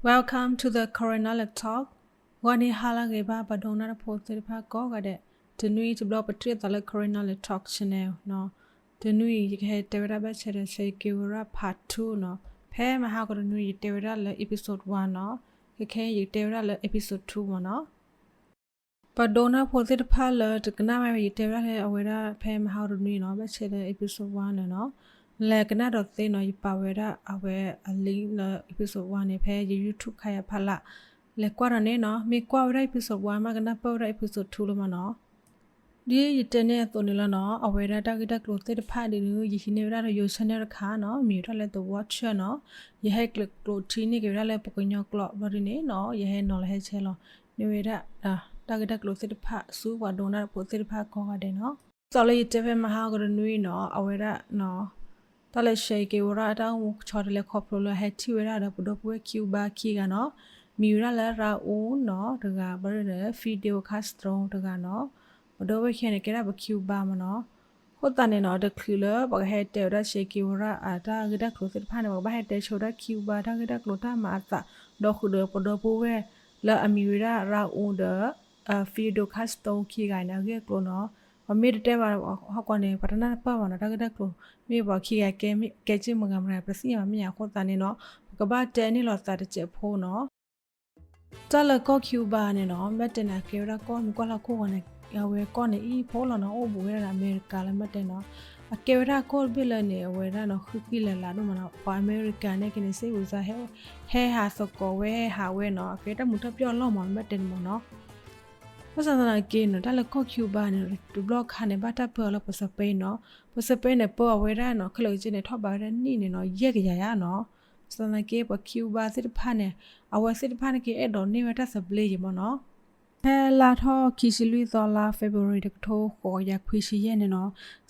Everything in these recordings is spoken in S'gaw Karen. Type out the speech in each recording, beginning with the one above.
Welcome to the Karen Knowledge Talk. ဂီၤနံၤဟါလၢအဂ့ၤဘၣ် ပှၤဒိကနၣ်တၢ်ဖိသ့ၣ်တဖၣ်ကိးဂၤဒဲး, တနွံအံၤတဘျီပထံၣ်လိာ်သးလၢ Karen Knowledge Talk Channel နီၤ. တနွံအံၤ ယကဟဲတဲဝဲဒၣ်ဘၣ်ဆၣ်ဒီး Che Guevara Part two နီၤ. ဖဲမဟါကတနွံ ယတဲဝဲဒၣ်လၢ episode one နီၤ. ခဲခဲအံၤ ယကတဲဝဲဒၣ်လၢ episode two မ့ၢ်နီၤ. ပှၤဒိကနၣ်ဖိသ့ၣ်တဖၣ်လၢတကနၣ်ဝဲ ယတဲဝဲဒၣ်လၢအဝဲဒၣ်ဖဲမဟါကတနွံနီၤ, ဘၣ်ဆၣ်လၢ episode one န့ၣ်နီၤ, လဲၤကနၣ်ဒီးသ့နီၤ, ယပာ်ဝဲဒၣ်အဝဲအ link လၢ episode one န့ၣ် ဖဲယ YouTube ခါယၤဖးလၢ်, လဲၤကွၢ်ဒီးန့ၣ်နီၤ, မ့ၢ်ကွၢ်ဝဲဒၣ် episode one မ့ၢ်ကနၢ်ပၢၢ်ဝဲဒၣ် episode two လီၤမ့ၢ်နီၤ. ဒ်ယတဲန့ၢ်အသိးန့ၣ်လီၤနီၤ, အဝဲဒၣ်တၢ်ဂ့ၢ်တၢ်ကျိၤသ့ၣ်တဖၣ်ဒ်န့ၣ် ယဟံးန့ၢ်ဝဲဒၣ်ဒီးယိၤ channel တခါနီၤ, မံၤဝဲဒၣ်လၢ The Watcher နီၤ, ယဟဲကျိးထံန့ၢ်က့ၤဝဲဒၣ်လၢပှၤကညီကျိာ်ဘျီဒ်န့ၣ်နီၤ, ယဟဲနီၤလၢဟဲဆဲးလီၤ န့ၢ်ဝဲဒၣ် တၢ်ဂ့ၢ်တၢ်ကျိၤသ့ၣ်တဖၣ်ဆူပှၤဒိကနၣ်ဖိသ့ၣ်တဖၣ်ကိးဂၤဒဲးနီၤ. ဒ်သိးလၢယတဲဖဲမဟါကတနွံနီၤ, အဝဲဒၣ် တၢ်လၢ Che Guevara အတၢ်အိၣ်မူကဆှီတလဲခီဖျိလၢအဟဲထံၣ်ဝဲဒၣ်ဒီးပဒိၣ်ပဝဲၢ် Cuba ခံဂၤနီၤ, မံၤဝဲဒၣ်လၢ Raul နီၤ တဂၤ, ဘျီဒီး Fidel Castro တဂၤနီၤ, ပဒိၣ်ဝဲၢ်ခံဂၤန့ၣ် ကဲဒၣ်ပ Cuba မ့ၢ်နီၤ. အဃိသတးန့ၣ်နီၤ, တချုးလၢပကဟဲတဲဝဲဒၣ် Che Guevara အတၢ်ဂ့ၢ်တၢ်ကျိၤသ့ၣ်တဖၣ်န့ၣ်, ပကဘၣ်ဟဲတဲဆိဝဲဒၣ် Cuba တၢ်ဂ့ၢ်တၢ်ကျိၤတၢ်မၤအသး, ဒီးဃုာ်ဒီးပဒိၣ်ပဝဲၢ်လၢအမံၤဝဲဒၣ် Raul ဒီး Fidel Castro ခံဂၤန့ၣ် အဂ့ၢ်အကျိၤနီၤ. ပမ့ၢ်တတဲဘၣ်ဟီၣ်ကီၢ်န့ၣ် ပှၤတနၢ်တပၢၢ်ဘၣ်နီၤ, တၢ်ဂ့ၢ်တၢ်ကျိၤ မ့ၢ်ပှၤခံဂၤကဲ ကဲက့ၢ်မုၢ်ဂၤမတၤ ပတသ့ၣ်ညါဘၣ်မ့ၢ်ဧါ. အဃိသတးန့ၣ်နီၤ, ပကဘၣ်တဲန့ၢ်လိာ်သးတစဲးဖိနီၤ. တၢ်လၢကီၢ် Cuba န့ၣ်နီၤ, ဘၣ်တဲန့ၣ် အကဲဝဲဒၣ်ကီၢ်မ့ၢ်ကွၢ်လၢဟီၣ်ခိၣ်ဂီၤန့ၣ်, အဝဲကီၢ်န့ၣ်အံၤဖိလီၤနီၤ, အိၣ်ဘူးဝဲဒၣ်ဒီးအမဲရကၤလၢဘၣ်တဲနီၤ, အကဲဝဲဒၣ်ကီၢ်တဘ့ၣ်လၢန့ၣ် အဝဲဒၣ်နီၤ ဃံဃံလၤလၤဒိၣ်မးနီၤ, ပှၤအမဲရကၤန့ၣ်က့န့ၣ် စ့ဝံၤစါ ဟဲဟးသကိးဝဲ ဟဲဟးဝဲနီၤ, အကဲတၢ်မူၤတၢ်ပျီၣ်အလီၢ်မး ဘၣ်တဲန့ၣ်မ့ၢ်နီၤ. ဘၣ်ဆၣ်သနာ်က့နီၤ, တၢ်လၢကီၢ် Cuba န့ၣ် တဘျီခါန့ၣ် ဘၣ်တၢ်ပၢအီၤလၢပှၤ Spain နီၤ, ပှၤ Spain န့ၣ် ပၢအီၤဝဲဒၣ်နီၤ, ခဲလၢာ်က့န့ၣ် ထီၣ်ဘးဝဲဒၣ်နံၣ်န့ၣ်နီၤ, ယဲၢ်ကယၤယၤနီၤ. ဘၣ်ဆၣ်သနာ်က့ ပှၤ Cuba သ့ၣ်တဖၣ်န့ၣ်, အဝဲသ့ၣ်တဖၣ်န့ၣ်က့ အဲၣ်ဒိးန့ၢ်ဝဲတၢ်သဘျ့ယံၤမ့ၢ်နီၤ. ဖဲလါထီၣ်ခံဆံလွံၢ်သီလါ February တကထိဃိးကယၤခွံဆံယဲၢ်န့ၣ်နီၤ,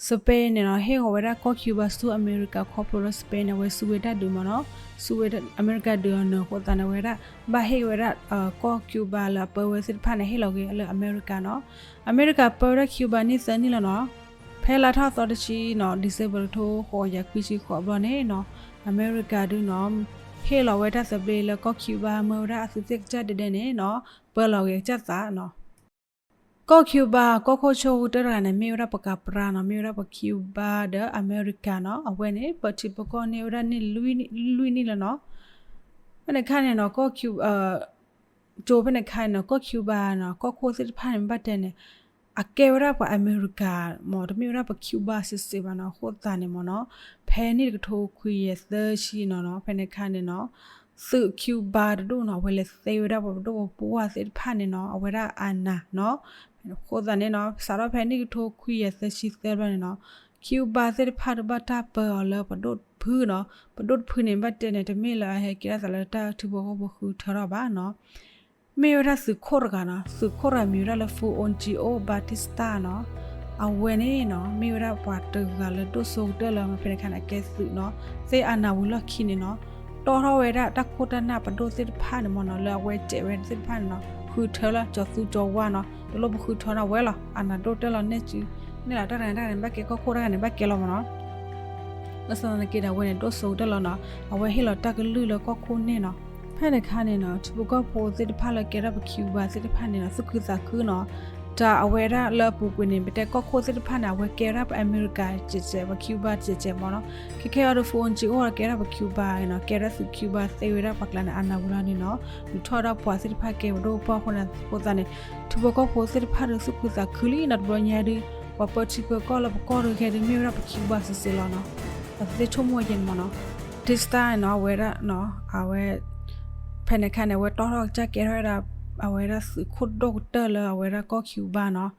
Spain န့ၣ်နီၤ ဟ့ၣ်ဂီၤဝဲဒၣ်ကီၢ် Cuba ဆူအမဲရကၤ ခီဖျိလၢ Spain န့ၣ် အဝဲစူးဝဲဒၣ်ဒုးမ့ၢ်နီၤ, စူးဝဲအမဲရကၤဒုးအီၤနၢၤအဃိသတးန့ၣ် အဝဲဒၣ် ဘၣ်ဟ့ၣ်ဝဲဒၣ် ကီၢ် Cuba လၢအပၢဝဲသ့ၣ်တဖၣ်န့ၣ် ဟ့ၣ်လီၤက့ၤလၢအမဲရကၤနီၤ. အမဲရကၤပၢဝဲဒၣ် Cuba နံၣ်သၢနံၣ်လီၤနီၤ. ဖဲလါထီၣ်သီတဆံနီၤ, December တကထိဃိးကယၤခွံဆံဃိးအဘျီန့ၣ်နီၤ, အမဲရကၤဒုးနီၤ ဟ့ၣ်လီၤဝဲတၢ်သဘျ့လၢကီၢ် Cuba မၢဝဲဒၣ်အသုးသ့ၣ်ကစၢ်ဒဲဒဲန့ၣ်နီၤ, ပၢလီၤက့ၤကစၢ်သးနီၤ. ကီၢ် Cuba ကီၢ်ခိၣ်ဆိကတၢၢ်တဂၤန့ၣ် မ့ၢ်ဝဲဒၣ်ပှၤကပြးနီၤ, မ့ၢ်ဝဲဒၣ်ပှၤ Cuba ဒီးအမဲရကၤနီၤ, အဝဲန့ၣ် ပၢထံပၢကီၢ်န့ၢ်ဝဲဒၣ်နံၣ်လွံၢ်နံၣ်လီၤနီၤ. ဖဲန့ၣ်ခါန့ၣ်နီၤ, ကီၢ် Cuba ကၠိဖဲန့ၣ်ခါန့ၣ်နီၤ, ကီၢ် Cuba နီၤ, ကီၢ်ခိၣ်သ့ၣ်တဖၣ်န့ၣ် မ့ၢ်ဘၣ်တဲန့ၣ် အကဲဝဲဒၣ်ပှၤအမဲရကၤမ့ၢ်, တမ့ၢ်ဝဲဒၣ်ပှၤ Cuba စ့ၢ်စ့ၢ်ဘၣ်နီၤ. အဃိသတးန့ၣ်မ့ၢ်နီၤ, ဖဲနံၣ်တကထိခွံကယၤသၢဆံနီၤနီၤ, ဖဲန့ၣ်ခါန့ၣ်နီၤ, သုး Cuba တဒူၣ်နီၤ, အဝဲလဲၤသ့ဝဲဒၣ်ပှၤပဒိၣ်ပပှၢ်သ့ၣ်တဖၣ်န့ၣ်နီၤ, အဝဲဒၣ်အနးနီၤ. အဃိသတးန့ၣ်နီၤ, စးထီၣ်ဖဲနံၣ်တကထိခွံကယၤသၢဆံသၢဘျီန့ၣ်နီၤ, Cuba သ့ၣ်တဖၣ်တဘၣ်တၢ်ပၢအီၤလၢပဒိၣ်တဖုနီၤ. ပဒိၣ်တဖုန့ၣ် ဘၣ်တဲန့ၣ် တမ့ၢ်လၢအဟဲကဲထီၣ်သးလၢတၢ်ထံဖိကီၢ်ဖိဃုထၢထီၣ်ဘၣ်နီၤ. မ့ၢ်ဝဲဒၣ်သုးခိၣ်တဂၤနီၤ, သုးခိၣ်တဂၤမံၤဝဲဒၣ်လၢ Fulgencio Batista နီၤ. အဝဲန့ၣ်နီၤ, မ့ၢ်ဝဲဒၣ်ပှၤတဂၤလၢဒိၣ်စိကတၢၢ်လၢ ဖဲန့ၣ်ခါန့ၣ် အကဲသုးနီၤ, သ့ၣ်အနးဝံၤလီၢ်ခံန့ၣ်နီၤ, တီၣ်ထီၣ်ဝဲဒၣ်တၢ်ခိၣ်တၢ်နၢ်ပဒိၣ်သ့ၣ်တဖၣ်န့ၣ်မ့ၢ်နီၤ, လၢအဝဲစဲးဝဲသ့ၣ်တဖၣ်န့ၣ်နီၤ, ဃုထၢလၢကၠီၤသူကၠီၤဝါနီၤ, တလိၣ်ပဃုထၢနီၤဝဲလီၤ, အနးဒိၣ်ကတၢၢ်လီၤ, နဲၣ်စု, နဲၣ်လီၤတၢ်တဂၤန့ၣ်တၢ်တဂၤန့ၣ် ဘၣ်ကဲကီၢ်ခိၣ်တၢ်တဂၤန့ၣ် ဘၣ်ကဲလီၤမ့ၢ်နီၤ. ဘၣ်ဆၣ်သနာ်က့ဒီး အဝဲန့ၣ်ဒိၣ်စိကတၢၢ်လီၤနီၤ, အဝဲဟ့ၣ်လီၤတၢ်ကလုၢ်လၢကီၢ်ခိၣ်န့ၣ်နီၤ. ဖဲန့ၣ်ခါန့ၣ်နီၤ, ထံဖိကီၢ်ဖိသ့ၣ်တဖၣ်လၢကဲထီၣ်ပှၤ Cuba သ့ၣ်တဖၣ်န့ၣ်နီၤ, သူၣ်ခုသးခုနီၤ, တၢ်အဝဲဒၣ်လၢအပူၤကွံာ်န့ၣ် ပတဲကီၢ်ခိၣ်သ့ၣ်တဖၣ်န့ၣ် အဝဲကဲဝဲဒၣ်ပှၤအမဲရကၤစဲးစဲး, ပှၤ Cuba စဲးစဲးမ့ၢ်နီၤ. ခဲခဲအံၤဒီး Fulgencio ကဲဒၣ်ပှၤ Cuba နီၤ, ကဲဒၣ်သုး Cuba သ့ဝဲဒၣ်ပှၤကျါန့ၣ် အနးဝံၤလီၤန့ၣ်နီၤ, ဒုးထီၣ်ဝဲဒၣ်ပှၤသ့ၣ်တဖၣ်ကဲပဒိၣ်ပပှၢ်အဃိန့ၣ်, အဃိသတးန့ၣ် ထံဖိကီၢ်ဖိသ့ၣ်တဖၣ်ဒီးသူၣ်ခုသးခုလံနီၤ, တဘျီညါဒုး ပှၤပၢထံပၢကီၢ်လၢပကီၢ်ဒုးခဲဒုး မ့ၢ်ဝဲဒၣ်ပှၤ Cuba စ့ၢ်စ့ၢ်လီၤနီၤ. ပသ့ဆိကမိၣ်ဝဲကဲန့ၣ်မ့ၢ်နီၤ, Batista နီၤ, အဝဲဒၣ်နီၤ, အဝဲ ဖဲန့ၣ်ခါန့ၣ် အဝဲတီၣ်ထီၣ်ကစၢ်ကဲထီၣ်ဝဲဒၣ် အဝဲဒၣ်သုးခိၣ်ဒိၣ်ကတၢၢ်လၢအဝဲဒၣ်ကီၢ် Cuba နီၤ,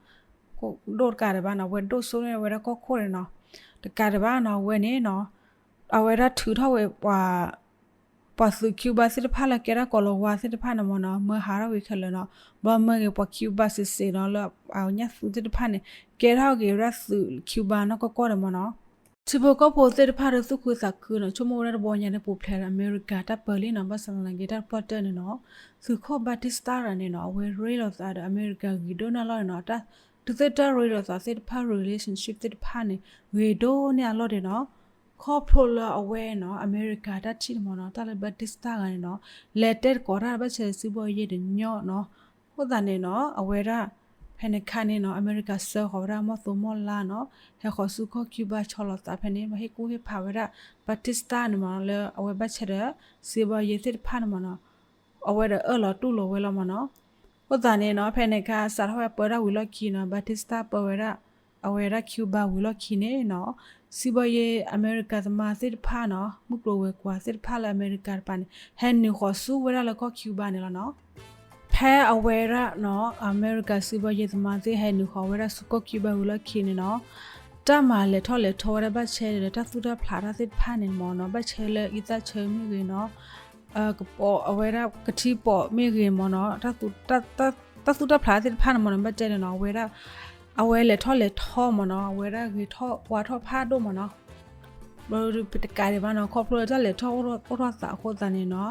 ဒိၣ်တကးဒံးဘၣ်နီၤ, အဝဲဒိၣ်စိန့ၢ်ဝဲဒၣ်ကီၢ်ခိၣ်န့ၣ်နီၤ, တကးဒံးဘၣ်နီၤ, အဝဲန့ၣ်နီၤ အဝဲဒၣ်ထုးထီၣ်ဝဲပှၤ ပှၤသုး Cuba သ့ၣ်တဖၣ်လၢကဲထီၣ်ကိးလၤဝါသ့ၣ်တဖၣ်န့ၣ်မ့ၢ်နီၤ, မၢဟးထီၣ်ဝံၤခဲလၢာ်နီၤ, ဘျီမၢက့ၤပှၤ Cuba စ့ၢ်စ့ၢ်နီၤ, လၢအညၣ်သုးသ့ၣ်တဖၣ်န့ၣ် ကဲထီၣ်က့ၤဝဲဒၣ်သုး Cuba နီၢ်ကီၢ်ကီၢ်န့ၣ်မ့ၢ်နီၤ. ထံဖိကီၢ်ဖိသ့ၣ်တဖၣ်ဒီးသူၣ်ခုသးခုနီၤ, ဆိကမိၣ်ဝဲဒၣ်တဘျီညါန့ၣ် ပူၤဖျဲးဒီးအမဲရကၤတၢ်ပၢလံနီၤ, ဘၣ်ဆၣ်သနာ်က့တၢ်တပှၢ်တၢၢ်န့ၣ်နီၤ, သုးခိၣ် Batista တဂၤန့ၣ်နီၤ, အဝဲရ့လိာ်သးဒီးအမဲရကၤဂ့ၤဒိၣ်န့ၢ်အလီၢ်န့ၣ်နီၤ, တၢ် ဒုးသ့ၣ်တၢ်ရ့လိာ်သးသ့ၣ်တဖၣ် relationship သ့ၣ်တဖၣ်န့ၣ် ဂ့ၤဒိၣ်န့ၢ်အလီၢ်ဒံးနီၤ. ခီ ခီဖျိလၢအဝဲနီၤ အမဲရကၤတၢ်ထံၣ်န့ၣ်မ့ၢ်နီၤ တၢ်လၢ Batista ဂၤန့ၣ်နီၤ လဲၤတဲတကိးတၢ်ဘၣ်ဆဲးစံးဘီယ့တညီနီၤ. အဃိသတးန့ၣ်နီၤ အဝဲဒၣ် ဖဲန့ၣ်ခါန့ၣ်နီၤ အမဲရကၤဆှၢဃီၤဝဲဒၣ်မီၢ်သိမီၢ်လါနီၤ ဟဲဃီၤဆူကီၢ် Cuba ဆီလီၤသးဖဲန့ၣ် ဟ့ၣ်ကူၣ်ဟ့ၣ်ဖးဝဲဒၣ် Batista န့ၣ်မ့ၢ်နီၤ လၢအဝဲဘၣ်ဆဲးဒီး စံးဘီယ့သ့ၣ်တဖၣ်န့ၣ်မ့ၢ်နီၤ အဝဲဒီးအၢၣ်လီၤတူၢ်လိာ်ဝဲလီၤမ့ၢ်နီၤ. အဃိသတးန့ၣ်နီၤ ဖဲန့ၣ်ခါ စးထီၣ်ဝဲပၢတၢ်ဝံၤလီၢ်ခံနီၤ Batista ပၢဝဲဒၣ် အဝဲဒၣ် Cuba ဝံၤလီၢ်ခံန့ၣ်နီၤ စံးဘီယ့အမဲရကၤသမါသ့ၣ်တဖၣ်နီၤ မုၢ်ကျိၤဝဲၤကွာ်သ့ၣ်တဖၣ်လၢအမဲရကၤတပၤန့ၣ် ဟဲနုာ်ဃီၤဆူဝဲဒၣ်လၢကီၢ် Cuba န့ၣ်လီၤနီၤ. ဖဲအဝဲဒၣ်နီၤ အမဲရကၤစံးဘီယ့သမါသ့ၣ်ဟဲနုာ်ဃီၤဝဲဒၣ်ဆူကီၢ် Cuba ဝံၤလီၢ်ခံန့ၣ်နီၤ တၢ်မၤလဲၤထီၣ်လဲၤထီဝဲဒၣ်ဘၣ်ဆဲးဒီး တၢ်သူၣ်တၢ်ဖျးတၢ်သ့ၣ်တဖၣ်န့ၣ်မ့ၢ်နီၤ ဘၣ်ဆဲးလၢအံသၣ်ဆၢမ့ၢ်ဂ့ၤနီၤ ကပိာ်အဝဲဒၣ်ကထံပိာ်မ့ၢ်ဂ့ၤမ့ၢ်နီၤ တၢ်သူၣ်တၢ်ဖျးသ့ၣ်တဖၣ်န့ၣ်မ့ၢ်နီၤ ဘၣ်တဲန့ၣ်နီၤ အဝဲဒၣ် အဝဲလဲၤထီၣ်လဲၤထီမ့ၢ်နီၤ အဝဲဒၣ်ဂ့ၤထီၣ်ဝါထီၣ်ဖးဒိၣ်မ့ၢ်နီၤ ဘျီဒုးပတကးဒံးဘၣ်နီၤ ခီဖျိလၢတၢ်လဲၤထီၣ်အိၣ်ထီၣ်သးအဃိသတးန့ၣ်နီၤ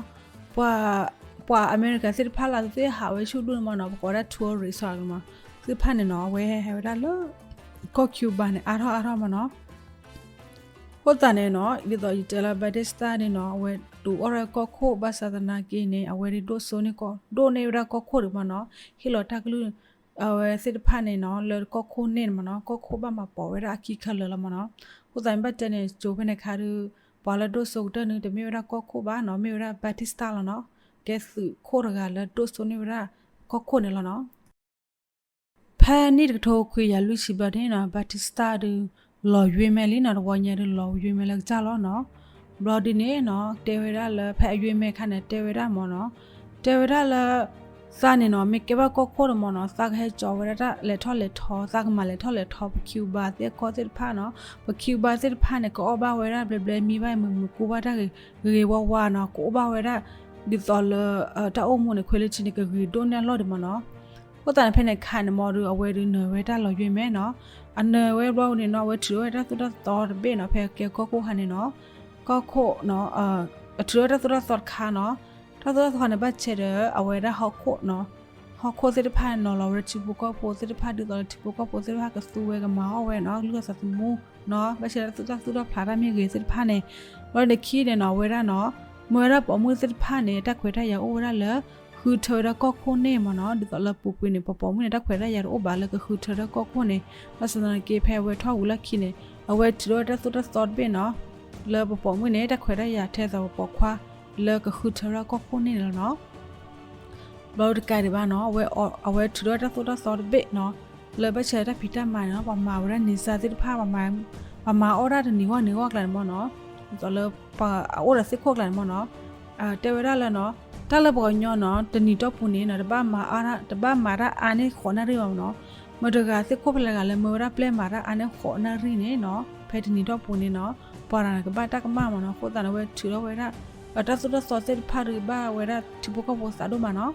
ပှၤ ပှၤအမဲရကၤသ့ၣ်တဖၣ်လၢသုသ့ၣ်ဟးဝဲဆူၣ်ဒိၣ်န့ၣ်မ့ၢ်နီၤ ပကိးဒၣ် tourist မ့ၢ် သ့ၣ်တဖၣ်န့ၣ်နီၤ အဝဲဟဲဝဲဒၣ်လၢ ကီၢ် Cuba န့ၣ် အါထီၣ်အါထီၣ်မ့ၢ်နီၤ အဃိသတးန့ၣ်နီၤ ဒ်သိးယတဲလၢ Batista န့ၣ်နီၤ အဝဲဒုးအိၣ်ထီၣ်ကီၢ်ခိၣ် ဘၣ်ဆၣ်သနာ်က့န့ၣ် အဝဲဒုးဒိၣ်စိန့ၢ်ကီၢ် ဒိၣ်န့ၢ်ဝဲဒၣ်ကီၢ်ခိၣ်ဒံးမ့ၢ်နီၤ ဟ့ၣ်လီၤတၢ်ကလုၢ် အဝဲသ့ၣ်တဖၣ်န့ၣ်နီၤ လၢကီၢ်ခိၣ်န့ၣ်မ့ၢ်နီၤ ကီၢ်ခိၣ်ဘၣ်မၤပိာ်ဝဲဒၣ်အခံခဲလၢာ်လီၤမ့ၢ်နီၤ အဃိသတးန့ၣ်ဘၣ်တဲန့ၣ် ကၠိဖဲန့ၣ်ခါဒုး ပှၤလၢဒိၣ်စိကတၢၢ်န့ၣ် တမ့ၢ်ဝဲဒၣ်ကီၢ်ခိၣ်ဘၣ်နီၤ မ့ၢ်ဝဲဒၣ် Batista လီၤနီၤ ကဲသုးခိၣ်တဂၤလၢဒိၣ်စိန့ၢ်ဝဲဒၣ်ကီၢ်ခိၣ်န့ၣ်လီၤနီၤ ဖဲနံၣ်တကထိခွံကယၤလွံၢ်ဆံဘျီန့ၣ်နီၤ Batista ဒုး လီၤယွ့မဲလံနီၤ တဝီညါဒုးလီၤယွ့မဲလၢကစၢ်လီၤနီၤ ဘျီဒုးန့ၣ်နီၤ တဲဝဲဒၣ်လၢဖဲအယွ့မဲခါန့ၣ် တဲဝဲဒၣ်မ့ၢ်နီၤ တဲဝဲဒၣ်လၢ သးန့ၣ်နီၤ မ့ၢ်ကဲဘၣ်ကီၢ်ခိၣ်န့ၣ်မ့ၢ်နီၤ သးကဟဲကၠီဝဲဒၣ်တၢ်လဲၤထီၣ်လဲၤထီ သးကမၤလဲၤထီၣ်လဲၤထီ ပ Cuba သ့ၣ်ကီၢ်သ့ၣ်တဖၣ်နီၤ ပ Cuba သ့ၣ်တဖၣ်န့ၣ် ကအိၣ်ဘၣ်ဝဲဒၣ်ဘျဲဘျဲမံဘၣ်မုာ်မုာ် ကူဘၣ်တၢ်ဂ့ၤဂ့ၤဝါဝါနီၤ ကအိၣ်ဘၣ်ဝဲဒၣ် ဒ်သိးလၢ တၢ်အိၣ်မူန့ၣ် quality န့ၣ် ကဂ့ၤဒိၣ်န့ၢ်အလီၢ်ဒံးမ့ၢ်နီၤ အဃိသတးန့ၣ် ဖဲန့ၣ်ခါန့ၣ်မ့ၢ်ဒုး အဝဲဒုးနၢၤဝဲတၢ်လီၤယွ့မဲနီၤ အနၢၤဝဲဘျီန့ၣ်နီၤ အဝဲထုးထီၣ်ဝဲတၢ်သိၣ်တၢ်သီတဘ့ၣ်နီၤ ဖဲကဲကီၢ်ခိၣ်ခါန့ၣ်နီၤ ကီၢ်ခိၣ် အထုးထီၣ်ဝဲတၢ်သိၣ်တၢ်သီတခါနီၤ တၢ်သိၣ်တၢ်သီန့ၣ် ဘၣ်ဆဲးဒီး အဝဲဒၣ်ဟီၣ်ခိၣ်နီၤ ဟီၣ်ခိၣ်သ့ၣ်တဖၣ်နီၤလီၤဝဲဒၣ်ထံဖိကီၢ်ဖိသ့ၣ်တဖၣ် ဒ်သိးလၢထံဖိကီၢ်ဖိသ့ၣ်တဖၣ်ကသူဝဲကမၤအီၣ်ဝဲနီၤ လုၢ်အီၣ်သးသမူနီၤ ဘၣ်ဆဲးတၢ်သူၣ်တၢ်ဖျးတၢ်မ့ၢ်ဂ့ၤသ့ၣ်တဖၣ်န့ၣ် ဘျီန့ၣ်ခံန့ၣ်နီၤ အဝဲဒၣ်နီၤ မ့ၢ်ဝဲဒၣ်ပိာ်မုၣ်သ့ၣ်တဖၣ်န့ၣ် တၢ်ခွဲးတၢ်ယာ်အိၣ်ဝဲဒၣ်လၢ ဃုထၢဝဲဒၣ်ကီၢ်ခိၣ်န့ၣ်မ့ၢ်နီၤ ဒ်သိးလၢပူၤကွံာ်န့ၣ် ပပိာ်မုၣ်န့ၣ် တၢ်ခွဲးတၢ်ယာ်တအိၣ်ဘၣ်လၢကဃုထၢဒၣ်ကီၢ်ခိၣ်န့ၣ် ဘၣ်ဆၣ်သနာ်က့ဖဲအဝဲထီၣ်ဝံၤလီၢ်ခံန့ၣ် အဝဲထုးထီၣ်ဝဲတၢ်သိၣ်တၢ်သီတဘ့ၣ်နီၤ လၢပပိာ်မုၣ်န့ၣ် တၢ်ခွဲးတၢ်ယာ်ထဲသိးပပိာ်ခွါ လၢကဃုထၢဒၣ်ကီၢ်ခိၣ်န့ၣ်လီၤနီၤ ဘျီတကးဒံးဘၣ်နီၤ အဝဲထုးထီၣ်ဝဲတၢ်သိၣ်တၢ်သီတဘ့ၣ်နီၤ လၢဘၣ်ဆဲးတၢ်ဖံးတၢ်မၤန့ၣ်နီၤ ပှၤမၤဝဲဒၣ်န့ၣ်စၢ်သ့ၣ်တဖၣ် ပှၤမၤအီၣ်ဒၣ်တနံၤဂီၢ်နံၤဂီၢ်ကျါန့ၣ်မ့ၢ်နီၤ ဒ်သိးလၢ ပှၤအအိၣ်ဒီးသ့ၣ်ခိၣ်ကျါန့ၣ်မ့ၢ်နီၤ တဲဝဲဒၣ်လၢနီၤ တၢ်လၢပှၤကညီနီၤ တနံၤတီၢ်ပူၤန့ၣ်နီၤ တဘၣ်မၤတၢ်အါန့ၢ်ဃိးနၣ်ရံၣ်ဘၣ်မ့ၢ်နီၤ မတၤတဂၤသ့ၣ်ခိၣ်ဖဲလဲၣ်တဂၤလၢမ့ၢ်ဝဲဒၣ်ပျဲမၤတၢ်အါန့ၢ်ဃိးနၣ်ရံၣ်န့ၣ်နီၤ ဖဲတနံၤတီၢ်ပူၤန့ၣ်နီၤ ပှၤတဂၤန့ၣ်ကဘၣ်တၢ်ကမၣ်မ့ၢ်နီၤ အဃိသတးန့ၣ် အဝဲထုးထီၣ်ဝဲဒၣ် တၢ်သိၣ်တၢ်သီသ့ၣ်တဖၣ်ဒုး ဘၣ်ဝဲဒၣ်ထံဖိကီၢ်ဖိသးဒိၣ်မးနီၤ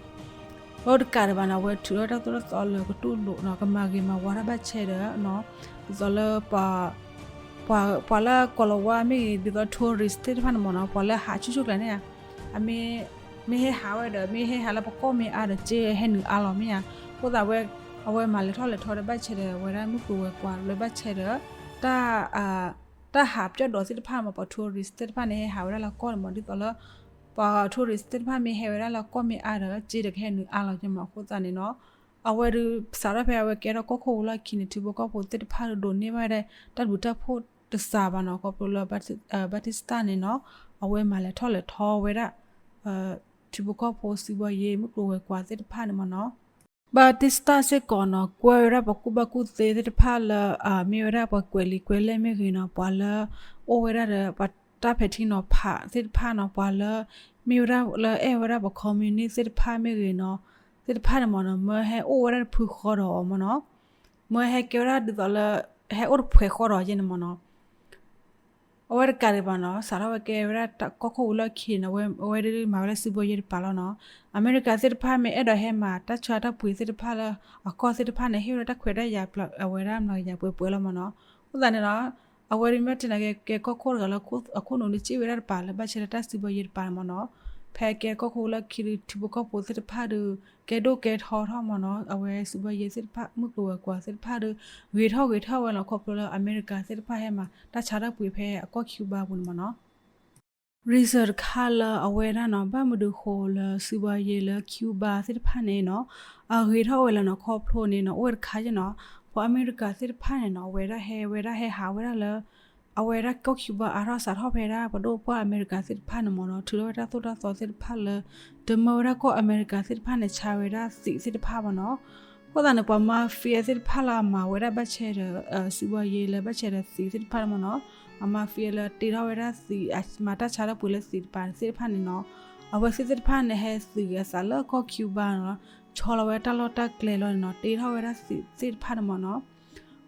ဘၣ်တကးဒံးဘၣ်နီၤ အဝဲထုးထီၣ်တၢ်သိၣ်တၢ်သီလၢကတူၢ်လိာ်နီၤ ကမၤဂ့ၤမၤဝါတၢ်ဘၣ်ဆဲးဒီး ဒ်သိးလၢ ပှၤလၢကိၤလၤဝါမ့ၢ်ဂ့ၤ ဒ်သိး tourist သ့ၣ်တဖၣ်န့ၣ်မ့ၢ်နီၤ ပှၤလၢဟးဆူၣ်ဆူၣ်ကျါန့ၣ်ဧါ အမ့ၢ် မ့ၢ်ဟဲဟးဝဲဒီး မ့ၢ်ဟဲဟးလၢပကီၢ်မ့ၢ်အါဒီး စ့ဟဲနုာ်အါလီၤမ့ၢ်ဧါ အဃိသတးဝဲ အဝဲမၤလဲၤထီၣ်လဲၤထီဒီးဘၣ်ဆဲးဒီး အဝဲဒၣ်မုၢ်ကျိၤဝဲၤကွာ်လၢဘၣ်ဆဲးဒီး တၢ် တၢ်ဟးပၠီၣ်ဒီးသ့ၣ်တဖၣ်မ့ၢ် ပှၤ tourist သ့ၣ်တဖၣ်န့ၣ် ဟဲဟးဝဲဒၣ်လၢကီၢ်န့ၣ်မ့ၢ် ဒ်သိးလၢ ပှၤ tourist သ့ၣ်တဖၣ်မ့ၢ်ဟဲဝဲဒၣ်လၢကီၢ်မ့ၢ်အါဒီး စ့ဒီးကဟဲနုာ်အါလီၤက့မး အဃိသတးန့ၣ်နီၤ အဝဲဒုးစးထီၣ်ဖဲအဝဲကဲထီၣ်ကီၢ်ခိၣ်ဝံၤလီၢ်ခံန့ၣ် ထံဖိကီၢ်ဖိသ့ၣ်တဖၣ်ဒုးဒိးန့ၢ်ဘၣ်ဝဲဒၣ် တၢ်ဘျုးတၢ်ဖှိၣ်တစှၤဘၣ်နီၤ ခီဖျိလၢ Batista န့ၣ်နီၤ အဝဲမၤလဲၤထီၣ်လဲၤထီဝဲဒၣ် ထံဖိကီၢ်ဖိစံးဘီယ့ မုၢ်ကျိၤဝဲၤကွာ်သ့ၣ်တဖၣ်န့ၣ်မ့ၢ်နီၤ Batista စ့ၢ်ကီးနီၤ ကွဲဝဲဒၣ်ပှၤကူၣ်ဘၣ်ကူၣ်သ့သ့ၣ်တဖၣ်လၢ မ့ၢ်ဝဲဒၣ်ပှၤကွဲးလံာ်ကွဲးလဲၢ်မ့ၢ်ဂ့ၤနီၤ ပှၤလၢ အိၣ်ဝဲဒၣ်ဒီးပှၤတၢ်ဖံးထံနီၤဖးသ့ၣ်တဖၣ်နီၤ ပှၤလၢ မ့ၢ်ဝဲဒၣ်လၢအဲၣ်ဝဲဒၣ်ပှၤ communist သ့ၣ်တဖၣ်မ့ၢ်ဂ့ၤနီၤ သ့ၣ်တဖၣ်န့ၣ်မ့ၢ်နီၤ မၢဟဲအိၣ်ဝဲဒၣ်တဖုဃီဒီးအီၤမ့ၢ်နီၤ မၢဟဲကဲဝဲဒၣ်ဒ်သိးလၢ ဟဲအိၣ်တဖှဲးဃီဒီးအီၤယဲန့ၣ်မ့ၢ်နီၤ အဝဲတကးဒံးဘၣ်နီၤ စးထီၣ်ဝဲကဲဝဲဒၣ်ကီၢ်ခိၣ်ဝံၤလီၢ်ခံန့ၣ် အဝဲဒၣ်မၤဝဲဒၣ်စံးဘီယ့တပၤလီၤနီၤ အမဲရကၤသ့ၣ်တဖၣ်မ့ၢ်အဲၣ်ဒိးဟဲမၤတၢ်ဆါတၢ်ပှ့ၤသ့ၣ်တဖၣ်လၢ အကီၢ်သ့ၣ်တဖၣ်န့ၣ် ဟ့ၣ်ဝဲဒၣ်တၢ်ခွဲးတၢ်ယာ်အဝဲဒၣ်မၤကယၤပှဲၤပှဲၤလီၤမ့ၢ်နီၤ အဃိသတးန့ၣ်နီၤ အဝဲဒၣ်မ့ၢ်တဲန့ၣ်ကဲကီၢ်ခိၣ်တဂၤလၢအခိၣ်နူာ်ဒုးစံၣ်ဝဲဒၣ်တပၤလၢဘၣ်ဆဲးလၢတၢ်စံးဘီယ့တပၤန့ၣ်မ့ၢ်နီၤ ဖဲကဲကီၢ်ခိၣ်လၢခံဒုး ထံဖိကီၢ်ဖိသ့ၣ်တဖၣ်ဒုး ကဲဒိၣ်ကဲထီထီၣ်မ့ၢ်နီၤ, အဝဲစီးပွားရေးသ့ၣ်တဖၣ် မုၢ်ကျိၤဝဲၤကွာ်သ့ၣ်တဖၣ်ဒုး ဂ့ၤထီၣ်ဂ့ၤထီၣ်ဝဲလီၤ. ခီဖျိလၢအမဲရကၤသ့ၣ်တဖၣ်ဟဲမၤတၢ်ဆါတၢ်ပှ့ၤဖဲအကီၢ် Cuba ပူၤန့ၣ်မ့ၢ်နီၤ. reason တခါလၢအဝဲဒၣ်နီၤ ဘၣ်မနုၤဃိလၢစီးပွားရေးလၢ Cuba သ့ၣ်တဖၣ်န့ၣ်နီၤ အဂ့ၤထီၣ်ဝဲလၢနီၤ ခီဖျိန့ၣ်နီၤ အိၣ်ဝဲတခါယဲနီၤ, ပှၤအမဲရကၤသ့ၣ်တဖၣ်န့ၣ်နီၤ အဝဲဒၣ်ဟဲဝဲဒၣ်ဟဲဟးဝဲဒၣ်လၢ အဝဲဒၣ်ကီၢ် Cuba အါထီၣ်စးထီၣ်ဖဲဒၣ် ပဒိၣ်ပှၢ်အမဲရကၤသ့ၣ်တဖၣ်န့ၣ်မ့ၢ်နီၤ ထုးထီၣ်ဝဲဒၣ်သိၣ်တၢ်သီသ့ၣ်တဖၣ်လၢ တမၢဝဲဒၣ်ကီၢ်အမဲရကၤသ့ၣ်တဖၣ်န့ၣ် ဆါဝဲဒၣ်သံးသ့ၣ်တဖၣ်မ့ၢ်နီၤ. အဃိသတးန့ၣ် ပှၤ mafia သ့ၣ်တဖၣ်လၢအမၤဝဲဒၣ်ဘၣ်ဆဲဒီး စီးပွားရေးလၢဘၣ်ဆဲဒီး သံးသ့ၣ်တဖၣ်မ့ၢ်နီၤ, အ mafia လၢတ့ထီၣ်ဝဲဒၣ်သံး မၤတၢ်ဆါတၢ်ပှ့ၤလၢသံးတပၤသ့ၣ်တဖၣ်န့ၣ်နီၤ, အဝဲသ့ၣ်သ့ၣ်တဖၣ်န့ၣ် ဟဲသုးဂဲၤသးလၢကီၢ် Cuba နီၤ, ဆီလီၤဝဲတၢ်လီၢ်တၢ်ကျဲလီၤန့ၣ်နီၤ, တ့ထီၣ်ဝဲဒၣ်သံးသ့ၣ်တဖၣ်န့ၣ်မ့ၢ်နီၤ.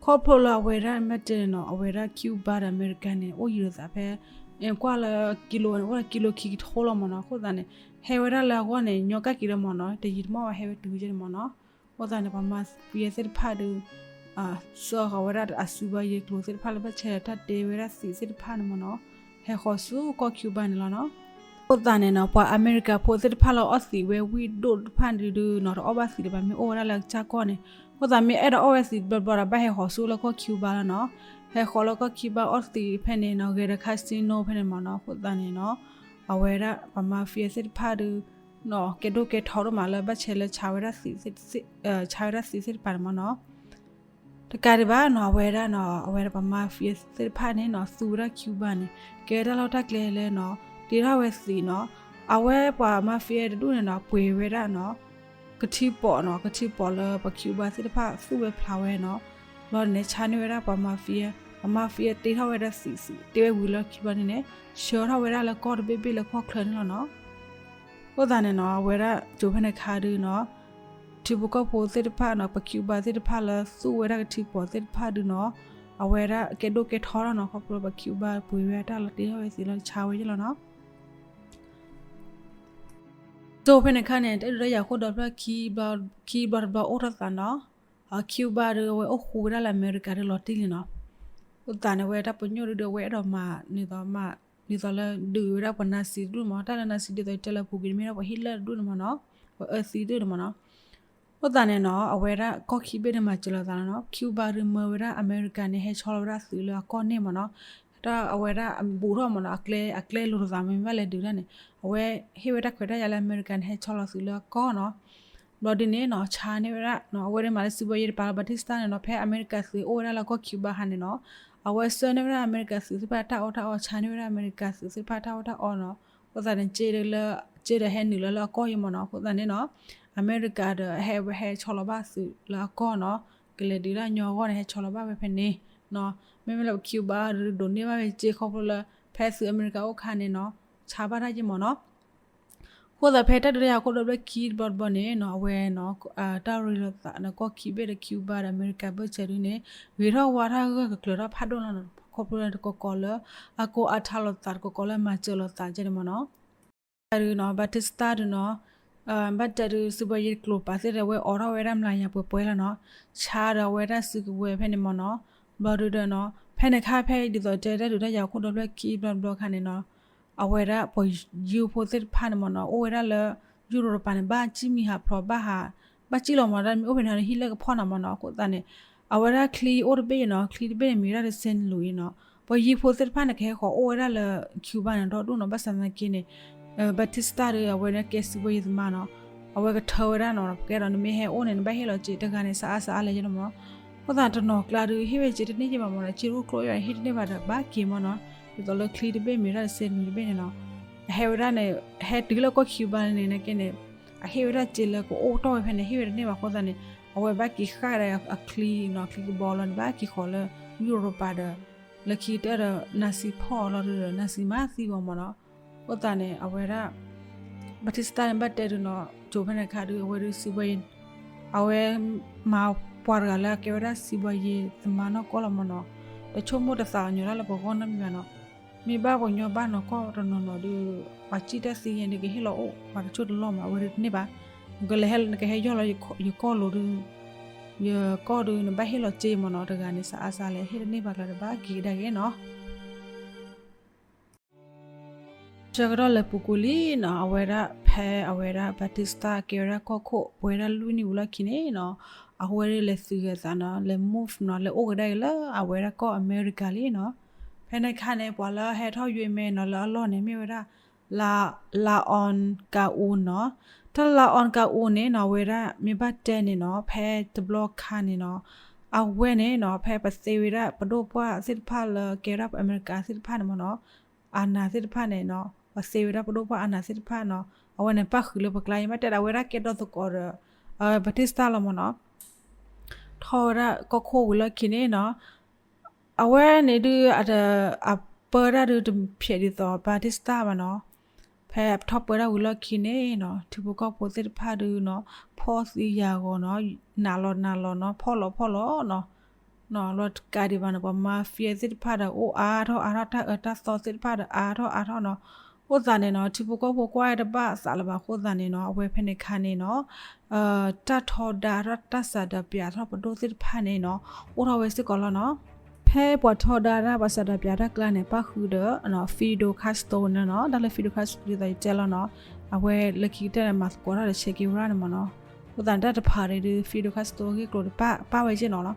ခီဖျိလၢအဝဲဒၣ်မ့ၢ်တဲန့ၣ်နီၤ အဝဲဒၣ် Cuba ဒီးအမဲရကၤန့ၣ် အိၣ်ယံၤလိာ်သးဖဲ ကွၢ်လၢ ကံလိန့ၣ် အိၣ်လၢ ကံလိခံကထိလီၤမ့ၢ်နီၤ. အဃိသတးန့ၣ် ဟဲဝဲဒၣ်လၢအဂီၢ်န့ၣ် ညီကၣ်က့ၤလီၤမ့ၢ်နီၤ, တယံာ်တမီၣ်ဘၣ် ဟဲဝဲတုၤကဲန့ၣ်မ့ၢ်နီၤ. အဃိသတးန့ၣ် ပှၤ mafia သ့ၣ်တဖၣ်ဒုး စၢဃီၤဝဲဒၣ်အစီးပွားရေးကျိၤသ့ၣ်တဖၣ်လၢ ဘၣ်ဆဲဒီးတၢ်တ့ဝဲဒၣ်သံးသ့ၣ်တဖၣ်န့ၣ်မ့ၢ်နီၤ, ဟဲဃီၤဆူကီၢ် Cuba န့ၣ်လီၤနီၤ. အဃိသတးန့ၣ်နီၤ ပှၤအမဲရကၤဖိသ့ၣ်တဖၣ်လၢအီၣ်သံးဝဲဝံၣ်ဒိၣ်တဖၣ်ဒုးနီၤ တအီၣ်ဘၣ်သံးတပၤမ့ၢ်အိၣ်ဝဲဒၣ်လၢအကစၢ်ကီၢ်န့ၣ်, အဃိသတးမ့ၢ်အဲၣ်ဒိးအီၣ်ဝဲသံးတဘျီဘျီဒီး ဘၣ်ဟဲဃီၤဆူလၢကီၢ် Cuba လီၤနီၤ. ဟဲဃီၤလၢကီၢ် Cuba အီၣ်သံးဖဲန့ၣ်နီၤ ဂဲၤဒီး casino ဖဲန့ၣ်မ့ၢ်နီၤ. အဃိသတးန့ၣ်နီၤ အဝဲဒၣ်ပှၤ mafia သ့ၣ်တဖၣ်ဒုး ကဲဒိၣ်ကဲထီဒိၣ်မးလၢဘၣ်ဆဲလၢ ဆါဝဲဒၣ်သံးသ့ၣ်တဖၣ်န့ၣ်မ့ၢ်နီၤ. တကးဒံးဘၣ်နီၤ အဝဲဒၣ်နီၤ အဝဲဒၣ်ပှၤ mafia သ့ၣ်တဖၣ်န့ၣ်နီၤ သူဝဲဒၣ် Cuba န့ၣ် ကဲတၢ်လီၢ်တၢ်ကျဲလၢနီၤ တ့ထီၣ်ဝဲသံးနီၤ. အဝဲပှၤ mafia တဒူၣ်န့ၣ်နီၤ ပှ့ၤဝဲဒၣ်နီၤ ကထံပီးနီၤ ကထံပီးလၢပှၤ Cuba သ့ၣ်တဖၣ်သူၣ်ဝဲဖျါဝဲနီၤ. ဘျီန့ၣ် ဆါန့ၢ်ဝဲဒၣ်ပှၤ mafia, ပှၤ mafia တ့ထီၣ်ဝဲဒၣ်သံးသံး တ့ဝဲဝံၤလၢ Cuba န့ၣ်န့ၣ် ဆှၢထီၣ်ဝဲဒၣ်လၢကီၢ်တဘ့ၣ်ဘ့ၣ်လၢကီၢ်ချၢန့ၣ်လီၤနီၤ. အဃိသတးန့ၣ်နီၤ အဝဲဒၣ်ကၠိဖဲန့ၣ်ခါဒုးနီၤ ထံဖိကီၢ်ဖိသ့ၣ်တဖၣ်နီၤ ပှၤ Cuba သ့ၣ်တဖၣ်လၢသူၣ်ဝဲဒၣ်ကထံပီးသ့ၣ်တဖၣ်ဒုးနီၤ အဝဲဒၣ်ကဲဒိၣ်ကဲထီထီၣ်နီၤ ခီဖျိပှၤ Cuba ပှ့ၤဝဲတၢ်လီၤတ့ထီၣ်ဝဲသံးလီၤ ဆါဝဲယဲလီၤနီၤ. ကၠိဖဲန့ၣ်ခါန့ၣ် တၢ်ဒုးတၢ်ယၤခိၣ်ဒီဖျၢၣ်ခံ ခံဘျီတဘျီအိၣ်ထီၣ်သးနီၤ Cuba ဒုးအဝဲအိၣ်ဃူဝဲဒၣ်လၢအမဲရကၤဒုးလီၤတံၢ်လံနီၤ. အဃိသတးန့ၣ် အဝဲတၢ်ပညိၣ်ဒုးဒီး အဝဲအဲၣ်ဒိးမၤ ဒ်သိးမၤ ဒ်သိးလၢဒုးဝဲဒၣ်ပှၤ Nazi တဒူၣ်မး တၢ်လၢ Nazi ဒ်သိးတဲလၢအပူၤကွံာ်န့ၣ် မ့ၢ်ဒၣ်ပှၤ Hitler တဒူၣ်န့ၣ်မးနီၤ ပှၤအၢသံတဒူၣ်န့ၣ်မးနီၤ. အဃိသတးန့ၣ်နီၤ အဝဲဒၣ်ကီၢ်ခံဘ့ၣ်န့ၣ်မၤစၢၤလိာ်သးလီၤနီၤ Cuba ဒုးမၢဝဲဒၣ်အမဲရကၤန့ၣ် ဟဲဆီလီၤဝဲဒၣ်သုးလၢအကီၢ်န့ၣ်မးနီၤ. တၢ်အဝဲဒၣ်အဘူးထီၣ်မးနီၤ အကျဲ အကျဲလိၤလိာ်သးမ့ၢ်ဘၣ်လဲၤဒုးဒၣ်န့ၣ် အဝဲဟ့ၣ်ဝဲတၢ်ခွဲးတၢ်ယာ်လၢအမဲရကၤန့ၣ် ဟဲဆီလီၤသုးလၢအကီၢ်နီၤ. ဘျီဒ်န့ၣ်နီၤ ဆါန့ၢ်ဝဲဒၣ် အဝဲဒၣ်မၤလၢစံးဘီယ့တပၤလၢ Batista န့ၣ်နီၤ ဖဲအမဲရကၤသုးအိၣ်ဝဲဒၣ်လၢကီၢ် Cuba ဟါန့ၣ်နီၤ အဝဲဆှၢန့ၢ်ဝဲဒၣ်အမဲရကၤသုးသ့ၣ်တဖၣ်တၢ်အီၣ်တၢ်အီ ဆါန့ၢ်ဝဲဒၣ်အမဲရကၤသုးသ့ၣ်တဖၣ်တၢ်အီၣ်တၢ်အီနီၤ. အဃိသတးန့ၣ် စ့ဒီးလၢ စ့ဒီးဟဲနုာ်လၢလၢအကီၢ်ယဲမးနီၤ. အဃိသတးန့ၣ်နီၤ အမဲရကၤဒီးဟဲဝဲဟဲဆီလီၤဘၣ်သုးလၢအကီၢ်နီၤ ကလဲၤဒုးဒၣ်ညီအဂီၢ်န့ၣ် ဟဲဆီလီၤဘၣ်ဝဲဖဲန့ၣ်နီၤ. မ့မ့ၢ်လၢ Cuba ဒုးဒိးန့ၢ်ဘၣ်ဝဲစ့ခီဖျိလၢ ဖဲသုးအမဲရကၤအိၣ်ခါန့ၣ်နီၤ ဆါဘၣ်တၢ်ယဲမးနီၤ. အဃိသတးဖဲတၢ်ဒုးတၢ်ယၤခိၣ်ဒီဖျၢၣ်ခံတဘျီတဘျီန့ၣ်နီၤ အဝဲနီၤ တၢ်ရ့လိာ်သးနီၤ ကီၢ်ခံဘ့ၣ်ဒီး Cuba ဒီးအမဲရကၤဘၢၣ်စၢၤဒုန့ၣ် ဂ့ၤထီၣ်ဝါထီၣ်ဂၢၢ်ဂၢၢ်ကျၢၤထီၣ်ဖးဒိၣ်လီၤနီၤ. ခီဖျိလၢတကိးကိးလၢ အကိးအထါလိာ်သးတကိးကိးလၢမၤစၢၤလိာ်သးကဲန့ၣ်မးနီၤ. တၢ်ဒုးနီၤ Batista ဒုးနီၤ ဘၣ်တဲဒုး စံးဘီယ့ကျိၤပာ်သ့ၣ်ဒီး အဝဲအိးထီၣ်ဝဲဒၣ်မျးကယၤပှဲၤပှဲၤလီၤနီၤ. ဆါဒီးအဝဲဒၣ်စုကဝဲၤဖဲန့ၣ်မးနီၤ. ဘျီဒုးဒီးနီၤ ဖဲန့ၣ်ခါဖဲဒ်သိးတဲတၢ်ဒုးတၢ်ယၤခိၣ်ဒီဖျၢၣ်ခံဘျီတဘျီခါန့ၣ်နီၤ အဝဲဒၣ်ပှၤယိၤဖိသ့ၣ်တဖၣ်န့ၣ်မးနီၤ အိၣ်ဝဲဒၣ်လၢ ယူရိပၤန့ၣ် ဘၣ်စံၣ်မံၤဟးဖျိးဘၣ်ဟး ဘၣ်စံၣ်လီၤမး တၢ်မ့ၢ်အိၣ်ဖဲန့ၣ်ဟီန့ၣ် ဟံၣ်လၢကဖီၣ်နၤမးနီၤ. အဃိသတးန့ၣ် အဝဲဒၣ်ချံအိၣ်တဘ့ၣ်နီၤ ချံတဘ့ၣ်န့ၣ် မ့ၢ်ဝဲဒၣ်တစဲနလူၤအံၤနီၤ ပှၤယိၤဖိသ့ၣ်တဖၣ်န့ၣ် ကဟဲဃီၤအိၣ်ဝဲဒၣ်လၢ Cuba န့ၣ် ဒီဒူၣ်နီၤ ဘၣ်ဆၣ်သနာ်က့န့ၣ် Batista ဒီး အဝဲန့ၣ်ကဲစံးဘီယ့သမါနီၤ အဝဲကထၢဝဲဒၣ်နီၤ ကဲဒီးနမ့ၢ်ဟဲအိၣ်န့ၣ် နဘၣ်ဟ့ၣ်လီၤစ့တဂၤန့ၣ် စးအါစးအါလဲၣ်ယဲလီၤမးနီၤ. အဃိသတးတနီၤကျါဒုး ဟ့ၣ်ဝဲစ့တန့ၢ်က့ဘၣ်မးနီၤ စ့တအိၣ်ကျိယဲ ဟ့ၣ်တန့ၢ်ဘၣ်ဒီး ဘၣ်က့ၤမးနီၤ ဒ်သိးလၢချံတဘ့ၣ်မ့ၢ်ဝဲဒၣ်တစဲနလူၤတဘ့ၣ်န့ၣ်နီၤ အဟဲဝဲဒၣ်န့ၣ် ဟဲတုၤလၢကီၢ် Cuba န့ၣ် နကဲန့ၣ် အဟ့ၣ်ဝဲဒၣ်စ့လၢကအိၣ်တီၢ်ဝဲဖဲန့ၣ် ဟ့ၣ်ဝဲတန့ၢ်ဘၣ်အဃိသတးန့ၣ် အဝဲဘၣ်က့ၤဃၣ်ဒီးအချံနီၤ ချံကဘီလီၤန့ၣ် ဘၣ်က့ၤဃီၤလၢ ယူရိပၤဒီး လၢခံကတၢၢ်ဒီး Nazi ဖီၣ်အီၤလီၤဒုးဒီး Nazi မၤသံအီၤမးနီၤ. အဃိသတးန့ၣ် အဝဲဒၣ် Batista န့ၣ် ဘၣ်တဲဒုးနီၤ ကၠိဖဲန့ၣ်ခါဒုး အဝဲဒုးစံးဘီယ့ အဝဲမၤပှၤတဂၤလၢအကဲဝဲဒၣ်စံးဘီယ့သမါနီၢ်ကီၢ်လီၤမးနီၤ. တဆိကမိၣ်တသးကညီၤတၢ်လၢပဂီၢ်နီတမံၤဘၣ်နီၤ. မ့ၢ်ဘၣ်ပှၤကညီဘၣ်နီၢ်ကီၢ်တနီၤနီၤဒုး ပှၤစံၣ်တၢ်သံယဲန့ၣ် ကဟ့ၣ်လီၤအိၣ်ပှၤတဆိၣ်တလီၢ်မး အဝဲဒုးတန့ၢ်ဘၣ်. နကလဲၤဟဲ နကဟဲယီၢ်လီၤယကီၢ်လိၤဒုး ယကီၢ်ဒုး နဘၣ်ဟ့ၣ်လီၤစ့မးနီၤ တဂၤန့ၣ် စးအါစးလဲၣ် ဟ့ၣ်တန့ၢ်ဘၣ်ကျါဒီး ဘၣ်က့ၤကဒါက့ၤနီၤ. ဆၢကတီၢ်လဲၤပူၤကွံာ်လံနီၤ, အဝဲဒၣ်ဖဲအဝဲဒၣ် Batista ကဲဝဲဒၣ်ကီၢ်ခိၣ် ပှဲၤဒၣ်လွံၢ်နံၣ်ဝံၤလီၢ်ခံန့ၣ်နီၤ, အဝဲဒၣ်လဲၤသုးဂဲၤသးနီၤ, လဲၤ move နီၤ, လဲၤအိၣ်ကဒါက့ၤလၢအဝဲဒၣ်ကီၢ်အမဲရကၤလံနီၤ. ဖဲန့ၣ်အခါန့ၣ် ပှၤလၢဟဲထီၣ်ယွဲမဲနီၤ လၢအလီၢ်န့ၣ် မ့ၢ်ဝဲဒၣ် လၤအီၣ်ကၤအူနီၤ. တၢ်လၤအီၣ်ကၤအူန့ၣ်နီၤ အဝဲဒၣ်မ့ၢ်ဘၣ်တဲန့ၣ်နီၤ, ဖဲတဘျီခါန့ၣ်နီၤ, အဝဲန့ၣ်နီၤ ဖဲပသ့ဝဲဒၣ်ပဒိၣ်ပှၢ်သ့ၣ်တဖၣ်လၢကဲဝဲဒၣ်ပှၤအမဲရကၤသ့ၣ်တဖၣ်န့ၣ်မ့ၢ်နီၤ, အနးသ့ၣ်တဖၣ်န့ၣ်နီၤ, ပသ့ဝဲဒၣ်ပဒိၣ်ပှၢ်အနးသ့ၣ်တဖၣ်နီၤ, အဝဲန့ၣ်ပၣ်ဃုာ်လၢပကျါ ယမ့ၢ်တဲဒၣ် အဝဲဒၣ်ကဲဒီသကိးဒီး Batista လီၤမ့ၢ်နီၤ. ထီၣ်ဝဲဒၣ်ကီၢ်ခိၣ်ဝံၤလီၢ်ခံန့ၣ်နီၤ, အဝဲန့ၣ်ဒုး အပၢတၢ်ဒုးတဖျဲးဒ်သိး Batista ဘၣ်နီၤ. ဖဲအထီၣ်ပၢတၢ်ဝံၤလီၢ်ခံန့ၣ်နီၤ, ထံဖိကီၢ်ဖိသ့ၣ်တဖၣ်ဒုးနီၤ, ဖှီၣ်သံယာ်ဂီၤနီၤ, နးလီၤနးလီၤနီၤ, ဖှီၣ်လီၤဖှီၣ်လီၤနီၤ. နီၤ လီၤတကးဒံးဘၣ်နီၤ, ပှၤ mafia သ့ၣ်တဖၣ်ဒီး အိၣ်အါထီၣ်အါထီၣ်, တၢ်အၢတၢ်သီသ့ၣ်တဖၣ်ဒီးအါထီၣ်အါထီၣ်နီၤ. အဃိသတးန့ၣ်နီၤ, ထံဖိကီၢ်ဖိကွၢ်တဘၣ်အသးလၢၤဘၣ်အဃိသတးန့ၣ်နီၤ, အဝဲဖဲန့ၣ်အခါန့ၣ်နီၤ, တၢ်ထီဒါထီၣ်တၢ်စးဒၢးပၠးထီၣ်ပဒိၣ်သ့ၣ်တဖၣ်န့ၣ်နီၤ, အိၣ်ထီၣ်ဝဲစ့ၢ်ကီးလီၤနီၤ. ဖဲပှၤထီဒါတၢ်ပှၤစးဒၢးပၠးတၢ်ကျါန့ၣ် ပၣ်ဃုာ်ဒီး Fidel Castro န့ၣ်နီၤ, တၢ်လၢ Fidel Castro ဒ်သိးယတဲလီၤနီၤ, အဝဲလၢခံကတၢၢ်န့ၣ် မၤသကိးတၢ်ဒီး Che Guevara န့ၣ်မ့ၢ်နီၤ. အဃိသတးန့ၣ် တၢ်တဖၣ်န့ၣ်ဒုး Fidel Castro အဂ့ၢ်ကျိၤန့ၣ် ပၣ်ဝဲက့နီၤလီၤ.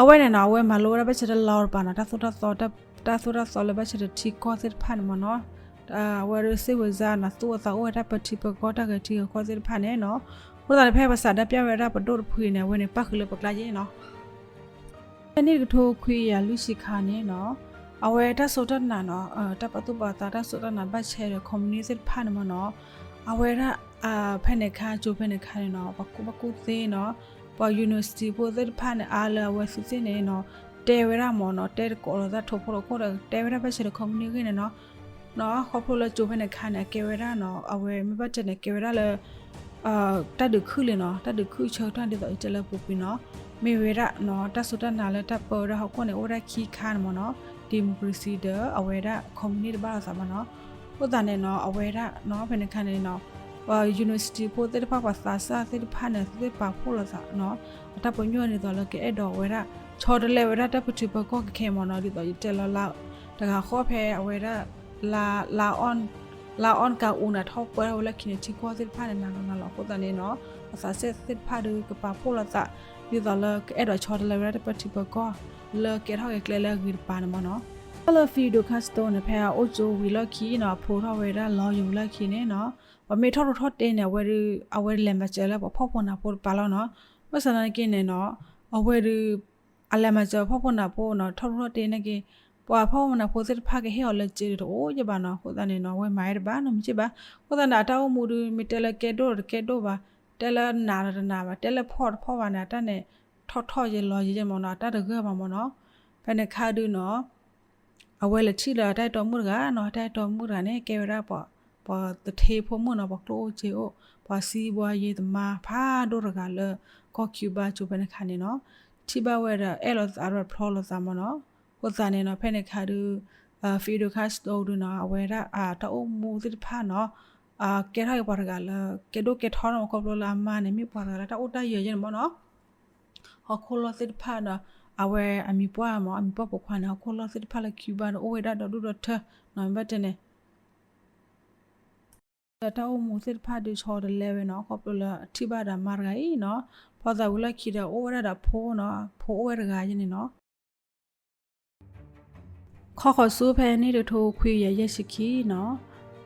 အဝဲန့ၣ်နီၤ, အဝဲမၤလိဝဲဒၣ်ဘၣ်ဆၣ်တလါတပၤနီၤ, တၢ်သိၣ်တၢ်သီ, တၢ်သိၣ်တၢ်သီလၢဘၣ်ဆၣ်တထံကီၢ်သ့ၣ်တဖၣ်န့ၣ်မ့ၢ်နီၤ. အဝဲဒၣ်စ့ၢ်ဝဲစါနီၤ, သူၣ်အသးအိၣ်ဝဲတၢ်ပၢထံပၢကီၢ် တၢ်ဂဲၤထံဂဲၤကီၢ်သ့ၣ်တဖၣ်န့ၣ်နီၤ. အဃိသတးန့ၣ် ဖဲပှၤစးဒၢးပၠးဝဲဒၣ်ပဒိၣ်တဖုန့ၣ် အဝဲန့ၣ်ပၣ်ဃုာ်လၢပကျါက့နီၤ. ဖဲနံၣ်တကထိခွံကယၤလွံၢ်ဆံခါန့ၣ်နီၤ, အဝဲတၢ်စိတၢ်နာ်နီၤ, တၢ်ပာ်သူၣ်ပာ်သး တၢ်စိတၢ်နာ်ဘၣ်ဆဲဒီး communist သ့ၣ်တဖၣ်န့ၣ်မ့ၢ်နီၤ, အဝဲဒၣ် ဖဲန့ၣ်အခါ ကၠိဖဲန့ၣ်အခါန့ၣ်နီၤ, ပှၤကူၣ်ဘၣ်ကူၣ်သ့နီၤ, ပှၤ university ဖိသ့ၣ်တဖၣ်န့ၣ် အါလၢအဝဲသ့ၣ်န့ၣ်နီၤ, တဲဝဲဒၣ်မ့ၢ်နီၤ, တဲတကိးလိာ်သး ထိၣ်ဖိလီၤခိၣ်ဒီး တဲဝဲဒၣ်ဘၣ်ဆဲဒီး communist အဂ့ၢ်န့ၣ်နီၤ. ခီဖျိလၢကၠိဖဲန့ၣ်အခါန့ၣ် အကဲဝဲဒၣ်နီၤ, အဝဲမ့ၢ်ဘၣ်တဲန့ၣ် ကဲဝဲဒၣ်လၢ တၢ်ဒုးခုၣ်လံနီၤ, တၢ်ဒုးခုၣ်ဆၢကတီၢ်ဒ်သိးယတဲလၢပူၤကွံာ်နီၤ, မ့ၢ်ဝဲဒၣ်နီၤ တၢ်စိတၢ်နာ်လၢတၢ်ပၢဝဲဒၣ်ဟီၣ်ခိၣ်န့ၣ် အိၣ်ဝဲဒၣ်ခံခါန့ၣ်မ့ၢ်နီၤ, democracy ဒီးအဝဲဒၣ် communist တဘၣ်လိာ်သးမ့ၢ်နီၤ. အဃိသတးန့ၣ်နီၤ အဝဲဒၣ်နီၤ ဖဲန့ၣ်အခါန့ၣ်နီၤ, ပှၤ university ဖိသ့ၣ်တဖၣ် ပှၤသးစၢ်သ့ၣ်တဖၣ်န့ၣ် သ့ၣ်ပာ်ဖှိၣ်လိာ်သးနီၤ, အတၢ်ပညိၣ်ဒ်သိးလၢကအဲၣ်ဒိးဝဲဒၣ် ဆီတလဲဝဲဒၣ်တၢ်ပၢထံပၢကီၢ်ကခဲအံၤမ့ၢ်နီၤ, ဒ်သိးယတဲလၢ တဂၤဃီဖဲအဝဲဒၣ် လါအီၣ်ကၤအူန့ၣ် ထီၣ်ပၢဝဲလၢခံန့ၣ် ထံကီၢ်သ့ၣ်တဖၣ်န့ၣ် နးလီၤနးလီၤအဃိသတးန့ၣ်နီၤ, ပှၤသးစၢ်သ့ၣ်တဖၣ်ဒုးကပာ်ဖှိၣ်လိာ်သး ဒ်သိးလၢကအဲၣ်ဒိးဆီတလဲဝဲဒၣ်တၢ်ပၢထံပၢကီၢ် လၢကဲထီၣ်က့ၤကျဲလၢအဂ့ၤတပၤန့ၣ်မ့ၢ်နီၤ. တၢ်လၢ Fidel Castro န့ၣ် ဖဲအအိၣ်ကၠိဝံၤလီၢ်ခံနီၤ အဖိထီၣ်ဝဲဒၣ်လီၤယိၤလၢခံန့ၣ်နီၤ, ပှၤမ့ၢ်ထီၣ်ထူးထီၣ်တ့န့ၣ် အဝဲဒၣ် အဝဲလဲၤမၤစၢၤလၢပှၤဖှီၣ်ဖိနၢ်ဖိတပၤလီၤနီၤ. ဘၣ်ဆၣ်သနာ်က့န့ၣ်နီၤ အဝဲဒၣ် အလဲၤမၤစၢၤဖှီၣ်ဖိနၢ်ဖိနီၤ ထီၣ်ထူးထီၣ်တ့န့ၣ်က့ၤ ပှၤဖှီၣ်ဖိနၢ်ဖိသ့ၣ်တဖၣ်ကဟ့ၣ်အီၤလၢစ့ဒၣ်တအိၣ်ယဘၣ်နီၤ. အဃိသတးန့ၣ်နီၤ အဝဲမၤဝဲတဘၣ်နီတမံၤဘၣ်. အဃိသတးန့ၣ် အတၢ်အိၣ်မူဒုး မ့ၢ်တဲလၢကဲဒိၣ်ဒီးတကဲဒိၣ်ဘၣ်, တဲလၢနးဒီးတနးဘၣ်, တဲလၢဖှီၣ်တဖှီၣ်ဘၣ်န့ၣ် အတၢ်န့ၣ် ထီၣ်ထီၣ်ယဲလီၤယဲမ့ၢ်နီၤ, အတၢ်တဂၢၢ်ဘၣ်မ့ၢ်နီၤ. ဖဲန့ၣ်ခါဒုးနီၤ အဝဲလဲၤထံၣ်လၢတၢ်အဲၣ်တီမုၣ်တဂၤနီၤ, တၢ်အဲၣ်တီမုၣ်တဂၤန့ၣ် ကဲဝဲဒၣ် ပှၤသထ့ဖိမုၣ်နီၤ, ပှၤကျိၣ်အိၣ်စ့အိၣ်, ပှၤစံးဘှါယဲသမါဖးဒိၣ်တဂၤလၢကီၢ် Cuba ကၠိဖဲန့ၣ်ခါန့ၣ်နီၤ. ထံၣ်ဘၣ်ဝဲဒီးအဲၣ်လိာ်သးဒီးဖျီလိာ်သးမ့ၢ်နီၤ. အဃိသတးန့ၣ်နီၤ ဖဲန့ၣ်ခါဒုး Fidel Castro ဒုးနီၤ အဝဲဒၣ်အတၢ်အိၣ်မူသ့ၣ်တဖၣ်နီၤ ကဲထီၣ်က့ၤပှၤတဂၤလၢ ကဲဒိၣ်ကဲထီနီၤ ခီဖျိလၢအမါန့ၣ် မ့ၢ်ပှၤတဂၤလၢတၢ်အိၣ်တၢ်ယၢၤယဲန့ၣ်မ့ၢ်နီၤ. ဟီၣ်ခိၣ်လီၢ်သ့ၣ်တဖၣ်ဒီး အဝဲအမံၤပှၢ်မ့ၢ် အမံၤပှၢ်ပိာ်ခွါန့ၣ် ဟီၣ်ခိၣ်လီၢ်သ့ၣ်တဖၣ်လၢ Cuba ဒီးအိၣ်ဝဲဒၣ်ဒီဒူၣ်ဒီထၢနီၤ မ့ၢ်ဘၣ်တဲန့ၣ် ဒီးတၢ်အိၣ်မူသ့ၣ်တဖၣ်ဒုးဆီတလဲဝဲနီၤ ခီဖျိလၢအထံၣ်ဘၣ်ဒီးမါတဂၤအံၤနီၤ. ဖီသးဝံၤလီၢ်ခံဒီးအိၣ်ဝဲဒၣ်ဒီးဖိနီၤ ဖိအိၣ်ဝဲတဂၤယဲန့ၣ်နီၤ. ခီဃီၤဆူဖဲနံၣ်တကထိခွံကယၤယဲၢ်ဆံခံနီၤ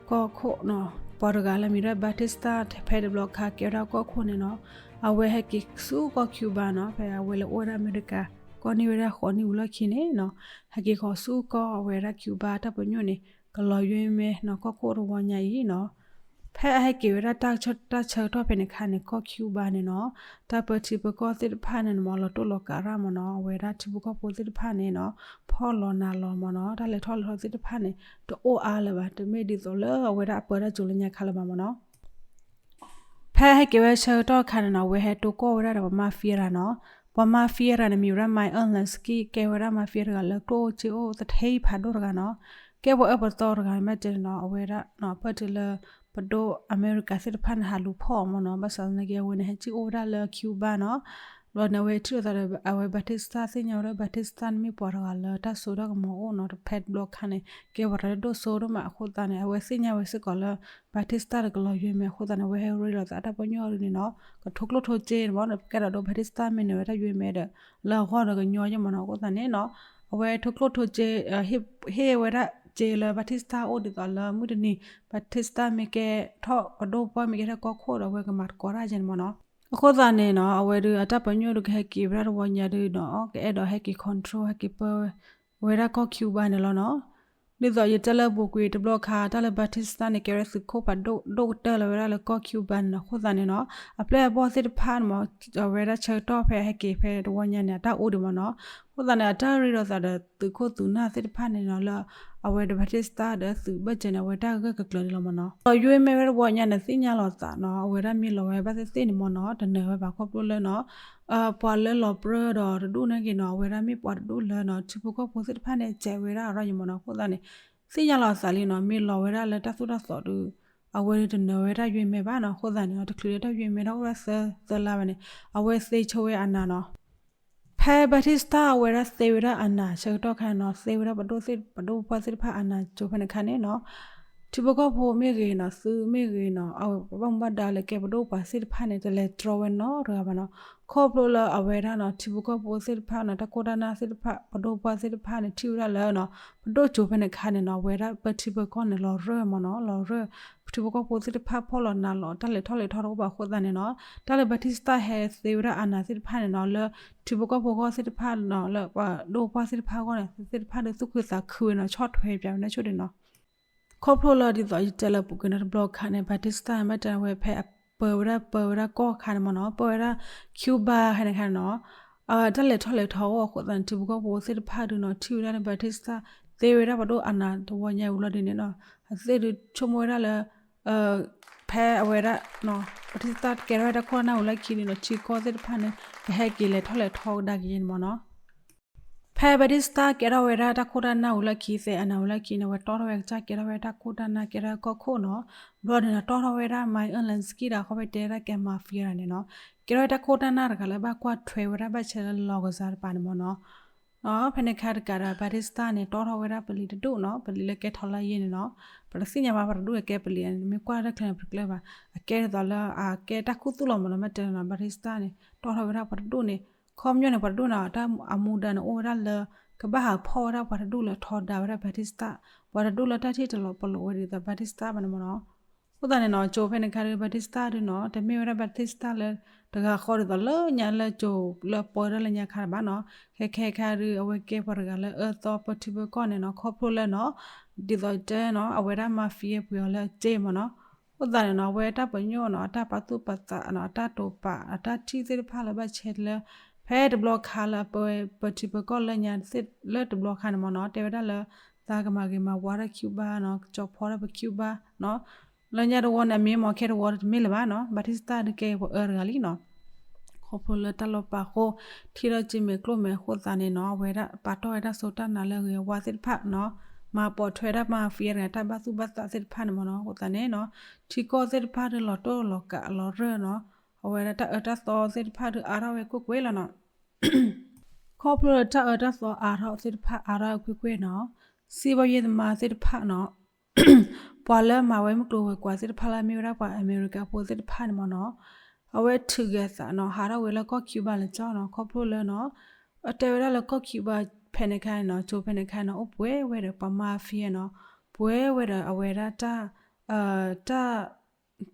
ကီၢ်ခိၣ်နီၤ ပှၤတဂၤလၢအမံၤဒၣ် Batista ဖဲတဘျီခါကဲဝဲဒၣ်ကီၢ်ခိၣ်န့ၣ်နီၤ အဝဲဟဲက့ၤဆူကီၢ် Cuba နီၤ ဖဲအဝဲလဲၤအိၣ်ဝဲဒၣ်အမဲရကၤ ကီၢ်န့ၢ်ဝဲဒၣ်ဃိးနံၣ်ဝံၤလီၢ်ခံန့ၣ်နီၤ ဟဲက့ၤဃီၤဆူကီၢ်အဝဲဒၣ် Cuba တၢ်ပညိၣ်န့ၣ် ကလီၤယွဲမ့ၢ်နီၤ ကီၢ်ခိၣ်တဝီညါအံၤနီၤ. ဖဲအဟဲက့ၤဝဲဒၣ်တၢ်ဆၢကတီၢ်ဖဲန့ၣ်ခါန့ၣ် ကီၢ် Cuba န့ၣ်နီၤ တၢ်ပၢထံပၢကီၢ်သ့ၣ်တဖၣ်န့ၣ်မ့ၢ် လီၤတိၢ်လီၤကးရၣ်မ့ၢ်နီၤ အဝဲဒၣ်ထံဖိကီၢ်ဖိသ့ၣ်တဖၣ်န့ၣ်နီၤ ဖှီၣ်လီၤနးလီၤမ့ၢ်နီၤ တၢ်လဲၤထီၣ်လဲၤထီသ့ၣ်တဖၣ်န့ၣ် တအိၣ်အါလၢၤဘၣ် တမ့ၢ်ဒ်သိးလၢအဝဲဒၣ်အပၢတၢ်ကၠိလၢညါခါလၢၤဘၣ်မ့ၢ်နီၤ. ဖဲဟဲက့ၤဝဲဆၢကတီၢ်အခါန့ၣ်နီၤ အဝဲဟဲတိၢ်ကီၢ်ဝဲဒၣ်ဒီးပှၤ mafia တဂၤနီၤ ပှၤ mafia တဂၤန့ၣ် မံၤဝဲဒၣ် Meyer Lansky ကဲဝဲဒၣ် mafia တဂၤလၢကျိၣ်အိၣ်စ့အိၣ်သထ့ဖးဒိၣ်တဂၤနီၤ ကဲပှၤအၢပှၤသီတဂၤ မ့ၢ်တဲန့ၣ်နီၤ အဝဲဒၣ်နီၤ ပၢၢ်တုၤလၢ ပဒိၣ်အမဲရကၤသ့ၣ်တဖၣ်န့ၣ် ဟးလူၤဖီၣ်အီၤမ့ၢ်နီၤ ဘၣ်ဆၣ်သနာ်က့ အဝဲန့ၣ် ဟဲက့ၤအိၣ်ဝဲဒၣ်လၢ Cuba နီၤ ဘျီန့ၣ် အဝဲထံၣ်လိာ်သးဒီး အဝဲ Batista သ့ၣ်ညါဝဲဒၣ် Batista န့ၣ်မ့ၢ်ပှၤတဂၤလၢတၢ်စိတၢ်ကမီၤအိၣ်နီၤ, တဖဲတဘျီခါန့ၣ် ကဲပှၤတၢ်ဒိၣ်စိဒိၣ်မးအဃိသတးန့ၣ် အဝဲသ့ၣ်ညါဝဲစ့ၢ်ကီးလၢ Batista ဒီးကလီၤယွဲမဲအဃိသတးန့ၣ် အဝဲဟဲရ့လိာ်သးအတၢ်ပညိၣ်အီၤဒ်န့ၣ်နီၤ, ကထိကျိၣ်ထိစ့န့ၣ်မ့ၢ် ကဲဒီးဒိ Batista မ့ၢ်န့ၢ်ဝဲတၢ်ယွဲမဲဒီး လၢအဂီၢ်ဒီးကညီယဲၢ်မ့ၢ်နီၤ, အဃိသတးန့ၣ်နီၤ အဝဲထိကျိၣ်ထိစ့ ဟ့ၣ်ဝဲဒၣ်စ့လၢ Batista အိၣ်ဒ်သိးလၢမုၢ်တနံၤ Batista မ့ၢ်ကဲထီၣ်ပဒိၣ်ပှၢ်မ့ၢ်ကဲထီၣ်ကီၢ်ခိၣ်ဒီးအဝဲကမၤသကိးတၢ်ယဲၢ်န့ၣ်မ့ၢ်နီၤ, အဃိသတးန့ၣ်နီၤ အဝဲဒုးအတၢ်ပညိၣ်ဒုးကဟဲက့ၤဝဲဒၣ်တဝီညါဒုးနီၤ ကအဲၣ်ဒိးဟဲက့ၤ control ဟဲက့ၤပၢဝဲဒၣ်ကီၢ် Cuba န့ၣ်လီၤနီၤ, ဒ်သိးယတဲလၢပူၤကွံာ်တဘျီခါ တၢ်လၢ Batista န့ၣ် ကဲဝဲဒၣ်သုးခိၣ်ဖးဒိၣ်ဒိၣ်ကတၢၢ်လၢဝဲဒၣ်လၢကီၢ် Cuba န့ၣ်နီၤ, အဃိသတးန့ၣ်နီၤ အပျဲၢ်အဘီၣ်သ့ၣ်တဖၣ်န့ၣ်မ့ၢ် အဝဲဒၣ်ဆၢကတီၢ်ဖဲဟဲက့ၤဖဲတဝီညါန့ၣ် အတၢ်အိၣ်ဒံးမ့ၢ်နီၤ, အဃိသတးန့ၣ် အတၢ်ရ့လိာ်သးဒီးသုးခိၣ်သုးနၢ်သ့ၣ်တဖၣ်န့ၣ်နီၤ လၢအဝဲဒီး Batista ဒီးသုးဘၢၣ်စၢၤန့ၣ် အဝဲတၢ်ဂၢၢ်ကကျၢၤဒံးလီၤမ့ၢ်နီၤ, လီၤယွဲမဲဝဲတဝီညါန့ၣ် သ့ၣ်ညါလီၤသးနီၤ အဝဲဒၣ်မ့ၢ်လီၤဝဲဘၣ်သ့ၣ်သ့ၣ်န့ၣ်မ့ၢ်နီၤ တနၢၤဝဲဘၣ်ခီဖျိလၢနီၤ ပှၤလၢလီၤပြၢဒီးတဒူၣ်န့ၣ်က့ၤနီၤ အဝဲဒၣ်မ့ၢ်ပှၤတဒူၣ်လၢနီၤ ထံဖိကီၢ်ဖိသ့ၣ်တဖၣ်န့ၣ် စဲးဝဲဒၣ်အရီၣ်ယံၤမ့ၢ်နီၤ, အဃိသတးန့ၣ် သ့ၣ်ညါလီၤအသးလံနီၤ မ့ၢ်လီၤဝဲဒၣ်လၢတၢ်သိၣ်တၢ်သီဒုး အဝဲဒၣ်တနၢၤဝဲတၢ်ယွဲမဲဘၣ်နီၤ, အဃိသတးန့ၣ်နီၤ တချုးလၢတၢ်ယွဲမဲထီၣ်အိၣ်ဝဲဒၣ်သၢသၢလါဘၣ်န့ၣ် အဝဲသ့ဆိဝဲအနးနီၤ ဖဲ Batista အဝဲဒၣ်သ့ဝဲဒၣ်အနးဆၢကတီၢ်ခါန့ၣ်နီၤ သ့ဝဲဒၣ်ပဒိၣ်သ့ၣ်ပဒိၣ်ပပှၢ်သ့ၣ်တဖၣ်အနးကၠိဖဲန့ၣ်ခါန့ၣ်နီၤ, ထံဖိကီၢ်ဖိမ့ၢ်ဂ့ၤနီၤ သုးမ့ၢ်ဂ့ၤနီၤ အဝဲပှၤဘၣ်မူဘၣ်ဒါလၢကဲပဒိၣ်ပှၤသ့ၣ်တဖၣ်န့ၣ် တလဲၤတြီဝဲနီတဂၤဘၣ်နီၤ, ခီဖျိလၢအဝဲဒၣ်နီၤ ထံဖိကီၢ်ဖိသ့ၣ်တဖၣ်နီၤ တၢ်ခိၣ်တၢ်နၢ်သ့ၣ်တဖၣ် ပဒိၣ်ပပှၢ်သ့ၣ်တဖၣ်န့ၣ် ထံၣ်ဝဲဒၣ်လၢနီၤ ပဒိၣ်ကၠိဖဲန့ၣ်ခါန့ၣ်နီၤ အဝဲဒၣ်ပၢထံပၢကီၢ်န့ၣ် လီၤရၢၢ်မ့ၢ်နီၤ လီၤရၢၢ် ထံဖိကီၢ်ဖိသ့ၣ်တဖၣ်ဖီၣ်လီၤနးလီၤ တၢ်လဲၤထီၣ်လဲၤထီတအိၣ်ဘၣ်အဃိသတးန့ၣ်နီၤ, တၢ်လၢ Batista ဟဲသ့ဝဲဒၣ်အနးသ့ၣ်တဖၣ်န့ၣ်နီၤ လၢထံဖိကီၢ်ဖိဂီၢ်သ့ၣ်တဖၣ်နီၤ လၢပှၤဒိၣ်ပပှၢ်သ့ၣ်တဖၣ်အဂီၢ်န့ၣ် သ့ၣ်တဖၣ်ဒုးသူၣ်ခုသးခုဝဲနီၤ ဆီၣ်ထွဲပၠးဝဲဒၣ်ဆိၣ်ဒၣ်နီၤ, ခီဖျိလၢဒ်သိးယတဲလၢပူၤကွံာ်န့ၣ်တဘျီခါန့ၣ် Batista မ့ၢ်တဲဝဲဖဲအပၢဝဲဒၣ်ပၢဝဲဒၣ်ကီၢ်ခါန့ၣ်မ့ၢ်နီၤ ပၢဝဲဒၣ် Cuba ခါန့ၣ်ခါန့ၣ်နီၤ တၢ်လဲၤထီၣ်လဲၤထီအိၣ်အဃိသတးန့ၣ် ထံဖိကီၢ်ဖိသ့ၣ်တဖၣ်ဒုးနီၤ ထံၣ်ဝဲဒၣ်လၢ Batista သ့ဝဲဒၣ်ပဒိၣ်အနးတဝီညါဝံၤလီၤဒ်န့ၣ်နီၤ အသ့ၣ်ဒုးဆိကမိၣ်ဝဲဒၣ်လၢ ဖဲအဝဲဒၣ် Batista ကဲထီၣ်ဝဲတၢ်ခိၣ်တၢ်နၢ်ဝံၤလီၢ်ခံန့ၣ်နီၤ ထံကီၢ်သ့ၣ်တဖၣ်န့ၣ် ကဟဲက့ၤလဲၤထီၣ်လဲၤထီကဒါက့ၤန့ၣ်မ့ၢ်နီၤ ဖဲ Batista ကဲထီၣ်ဝဲဒၣ်တၢ်ခိၣ်တၢ်နၢ်ဝံၤလီၢ်ခံ သဲအနးဝံၤလီၢ်ခံန့ၣ် အဝဲတီထီၣ်ဝဲကစၢ် ကဲထီၣ်ဝဲတၢ်ခိၣ်တၢ်နၢ် ကဲထီၣ်ဝဲကီၢ်ခိၣ်နီၤ ဘျီန့ၣ်နီၤ တီထီၣ်ဝဲဒၣ် Meyer Lansky ဒီး ခီဖျိတဲဒၣ်ကဲ mafia န့ၣ်နီၤ ကဲထီၣ်ဝဲတၢ်ခိၣ်တၢ်နၢ်တဂၤလၢဘၣ်ကွၢ်ထွဲဝဲဒၣ်ဘၣ်ဆဲလၢလီၤကစၢ်တပၤန့ၣ်မ့ၢ်နီၤ ဖဲန့ၣ်ခါတကးဒီး Batista န့ၣ် တီထီၣ်ဝဲဒၣ်ပလံၤတဒူၣ်နီၤ ပလံၤလၢကဲထီလါယဲၢ်န့ၣ်နီၤ ပတသ့ၣ်ညါဘၣ်ပှၤတဒူၣ်လၢကဲပလံၤန့ၣ် မ့ၢ်ကွၢ်တၢ်ချၢန့ၣ် ပတကျၢၤဘၣ် အကဲဒ်သိးလၢအကဲတၢ်ခူသူၣ်လီၤမ့ၢ်နီၤ မ့ၢ်တဲနီၤ Batista န့ၣ် တီထီၣ်ဝဲဒၣ်ပှၤတဒူၣ်န့ၣ် ခီပညီန့ၣ် ပှၤတဒူၣ်န့ၣ် တၢ်အမူဒါန့ၣ် အိၣ်ဝဲဒၣ်လၢ ကဘၣ်ဟးဖီၣ်ဝဲဒၣ်ပှၤတဒူၣ်လၢထီဒါဝဲဒၣ် Batista ပှၤတဒူၣ်လၢတၢ်ထံၣ်တလီၤပလိာ်ဝဲဒ်သိး Batista ဘၣ်န့ၣ်မ့ၢ်နီၤ အဃိသတးန့ၣ်နီၤ ကၠိဖဲန့ၣ်ခါဒုး Batista ဒုးနီၤ တမ့ၢ်ဝဲဒၣ် Batista လၢ တဂၤဃီဒ်သိးလၢညါလၢကၠိလၢပၢဒၣ်လၢညါခါတဘၣ်နီၤ ခဲခဲခါဒုး အဝဲကဲပှၤတဂၤလၢအၢသီပၢထံပၢကီၢ်န့ၣ်နီၤ ခီဖျိလၢနီၤ ဒ်သိးတဲနီၤ အဝဲဒၣ် mafia ပှ့ၤအီၤလၢအစ့မ့ၢ်နီၤ အဃိသတးန့ၣ်နီၤ အဝဲတၢ်ပညိၣ်နီၤ အတၢ်ပာ်သူၣ်ပာ်သးနီၤ အတၢ်တိာ်ပာ် အတၢ်ထံၣ်သ့ၣ်တဖၣ်လၢဘၣ်ဆဲလၢ ဖဲတဘျီခါလၢအပၢ ပၢထံပၢကီၢ်လၢညါသ့ၣ်လၢတဘျီခါန့ၣ်မ့ၢ်နီၤ တဲဝဲဒၣ်လၢ သးကမၤဂ့ၤမၤဝါဒၣ် Cuba နီၤ ကစီၤဖီဒၣ်ပ Cuba နီၤ လၢညါတဝီန့ၣ် အမ့ၢ်မ့ၢ်ခဲတဝီတမ့ၢ်လၢၤဘၣ်နီၤ Batista ဒုးကဲပှၤအၢတဂၤလံနီၤ ခီဖျိလၢတၢ်လီၤပာ်အဃိ ထံၣ်ထီၣ်စ့မဲာ်ကျိၣ်မဲာ်အဃိသတးန့ၣ်နီၤ အဝဲဒၣ်ပာ်တီၢ်ဝဲဒၣ်စိတၢ်နာ်လၢအဂ့ၤအဝါသ့ၣ်တဖၣ်နီၤ မၤပိာ်ထွဲဒၣ် mafia တဂၤတၢ်ဘၣ်သူၣ်ဘၣ်သးသ့ၣ်တဖၣ်န့ၣ်မ့ၢ်နီၤ အဃိသတးန့ၣ်နီၤ ထံကီၢ်သ့ၣ်တဖၣ်ဒုးလီၤတိၢ်လီၤကးလီၤရၢၢ်နီၤ အဝဲဒၣ်တၢ်အၢတၢ်သီသ့ၣ်တဖၣ်ဒုးအါထီၣ်ဝဲကွ့ၢ်ကွ့ၢ်လီၤနီၤ ခီဖျိလၢတၢ်အၢတၢ်သီအါထီၣ်သ့ၣ်တဖၣ်အါထီၣ်ကွ့ၢ်ကွ့ၢ်နီၤ စံးဘီယ့ၣ်သမါသ့ၣ်တဖၣ်နီၤ ပှၤလၢမၤဝဲမုၢ်ကျိၤဝဲၤကွာ်သ့ၣ်တဖၣ်လၢအမ့ၢ်ဝဲဒၣ်ပှၤအမဲရကၤဖိသ့ၣ်တဖၣ်န့ၣ်မ့ၢ်နီၤ အဝဲထုးက့ၤအသးနီၤ ဟးထီၣ်ဝဲလၢကီၢ် Cuba လၢကၠီနီၤ ခီဖျိလၢနီၤ အတဲဝဲဒၣ်လၢကီၢ် Cuba ဖဲန့ၣ်ခါန့ၣ်နီၤ ကၠိဖဲန့ၣ်ခါနီၤ အိၣ်ပှဲၤဝဲဒီးပှၤ mafia နီၤ ပှဲၤဝဲဒီးအဝဲဒၣ်တၢ် တၢ်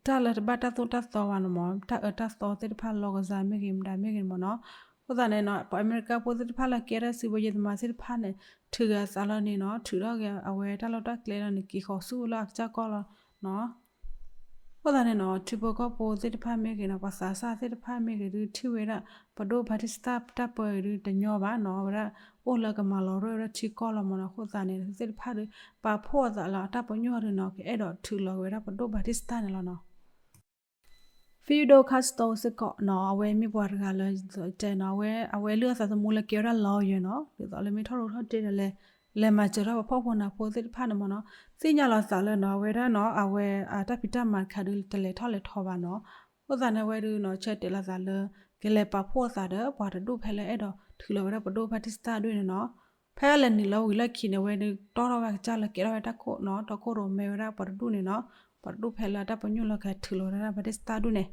တၢ်လၢတဘၣ်တၢ်သိၣ်တၢ်သီဘၣ်န့ၣ်မ့ၢ် တၢ်အၢတၢ်သီသ့ၣ်တဖၣ်လီၤကစၢ်မ့ၢ်ဂ့ၤမတၤမ့ၢ်ဂ့ၤန့ၣ်မ့ၢ်နီၤ အဃိသတးန့ၣ်နီၤ ပှၤအမဲရကၤဖိသ့ၣ်တဖၣ်လၢကဲဒၣ်စံးဘီယ့ၣ်သမါသ့ၣ်တဖၣ်န့ၣ် ထုးက့ၤအသးလီၤန့ၣ်နီၤ ထုးထီၣ်က့ၤအဝဲတၢ်လီၢ်တၢ်ကျဲလီၤန့ၣ် က့ၤဃီၤဆူလၢအကစၢ်ကီၢ်လီၤနီၤ အဃိသတးန့ၣ်နီၤ ထံဖိကီၢ်ဖိသ့ၣ်တဖၣ်မ့ၢ်ဂ့ၤနီၤ ပှၤသးစၢ်သ့ၣ်တဖၣ်မ့ၢ်ဂ့ၤဒုးထံၣ်ဝဲဒၣ် ပဒိၣ် Batista တၢ်ပၢအံၤဒုးတညီဘၣ်နီၤ အဝဲဒၣ်အိၣ်လၢကမၤလီၤရၢၢ်ဝဲဒၣ်ထံကီၢ်လီၤမ့ၢ်နီၤ အဃိသတးန့ၣ် သ့ၣ်တဖၣ်ဒုး ပာ်ဖှိၣ်အသးလၢအတၢ်ပညိၣ်ဒုးနီၤ ကအဲၣ်ဒိးထုးလီၤက့ၤဝဲဒၣ်ပဒိၣ် Batista န့ၣ်လီၤနီၤ Fidel Castro စ့ၢ်ကီးနီၤ အဝဲမ့ၢ်ပှၤတဂၤလၢ တဲနီၤ အဝဲ အဝဲလုၢ်အသးသမူလၢကဲဝဲဒၣ် lawyer နီၤ ဒ်သိးလၢမ့ၢ်ထီၣ်ရူးထီၣ်တ့ၢ်ဒီးလဲၤ လဲၤမၤစၢၤထီၣ်ပှၤဖှီၣ်ဖိနၢ်ဖိသ့ၣ်တဖၣ်န့ၣ်မ့ၢ်နီၤ သ့ၣ်ညါလီၤသးလၢနီၤ အဝဲဒၣ်နီၤ အဝဲအတၢ်ဖံးတၢ်မၤတခါဒုးတလဲၤထီၣ်လဲၤထီဘၣ်နီၤ အဃိသတးန့ၣ် အဝဲဒုးနီၤ ဆၢတဲာ်လီၤသးလၢ ကလဲၤပာ်ဖှိၣ်သးဒီးပှၤတဒူၣ်ဖဲလၢအဲၣ်ဒိးထုးလီၤဝဲဒၣ်ပဒိၣ်ဖါတံၢ်စတၢ်ဒူၣ်န့ၣ်နီၤ. ဖဲအလဲၤနုာ်လီၤဝံၤလီၢ်ခံန့ၣ် အဝဲဒုးတီထီၣ်ဝဲကစၢ်လၢကဲထီၣ်ဝဲတၢ်ခိၣ်နီၤ တီခိၣ်ရိၣ်မဲဝဲဒၣ်ပှၤတဒူၣ်န့ၣ်နီၤ. ပှၤတဒူၣ်ဖဲလၢတၢ်ပညိၣ်လၢကထုးလီၤဝဲဒၣ်ဖါတံၢ်စတၢ်ဒူၣ်န့ၣ်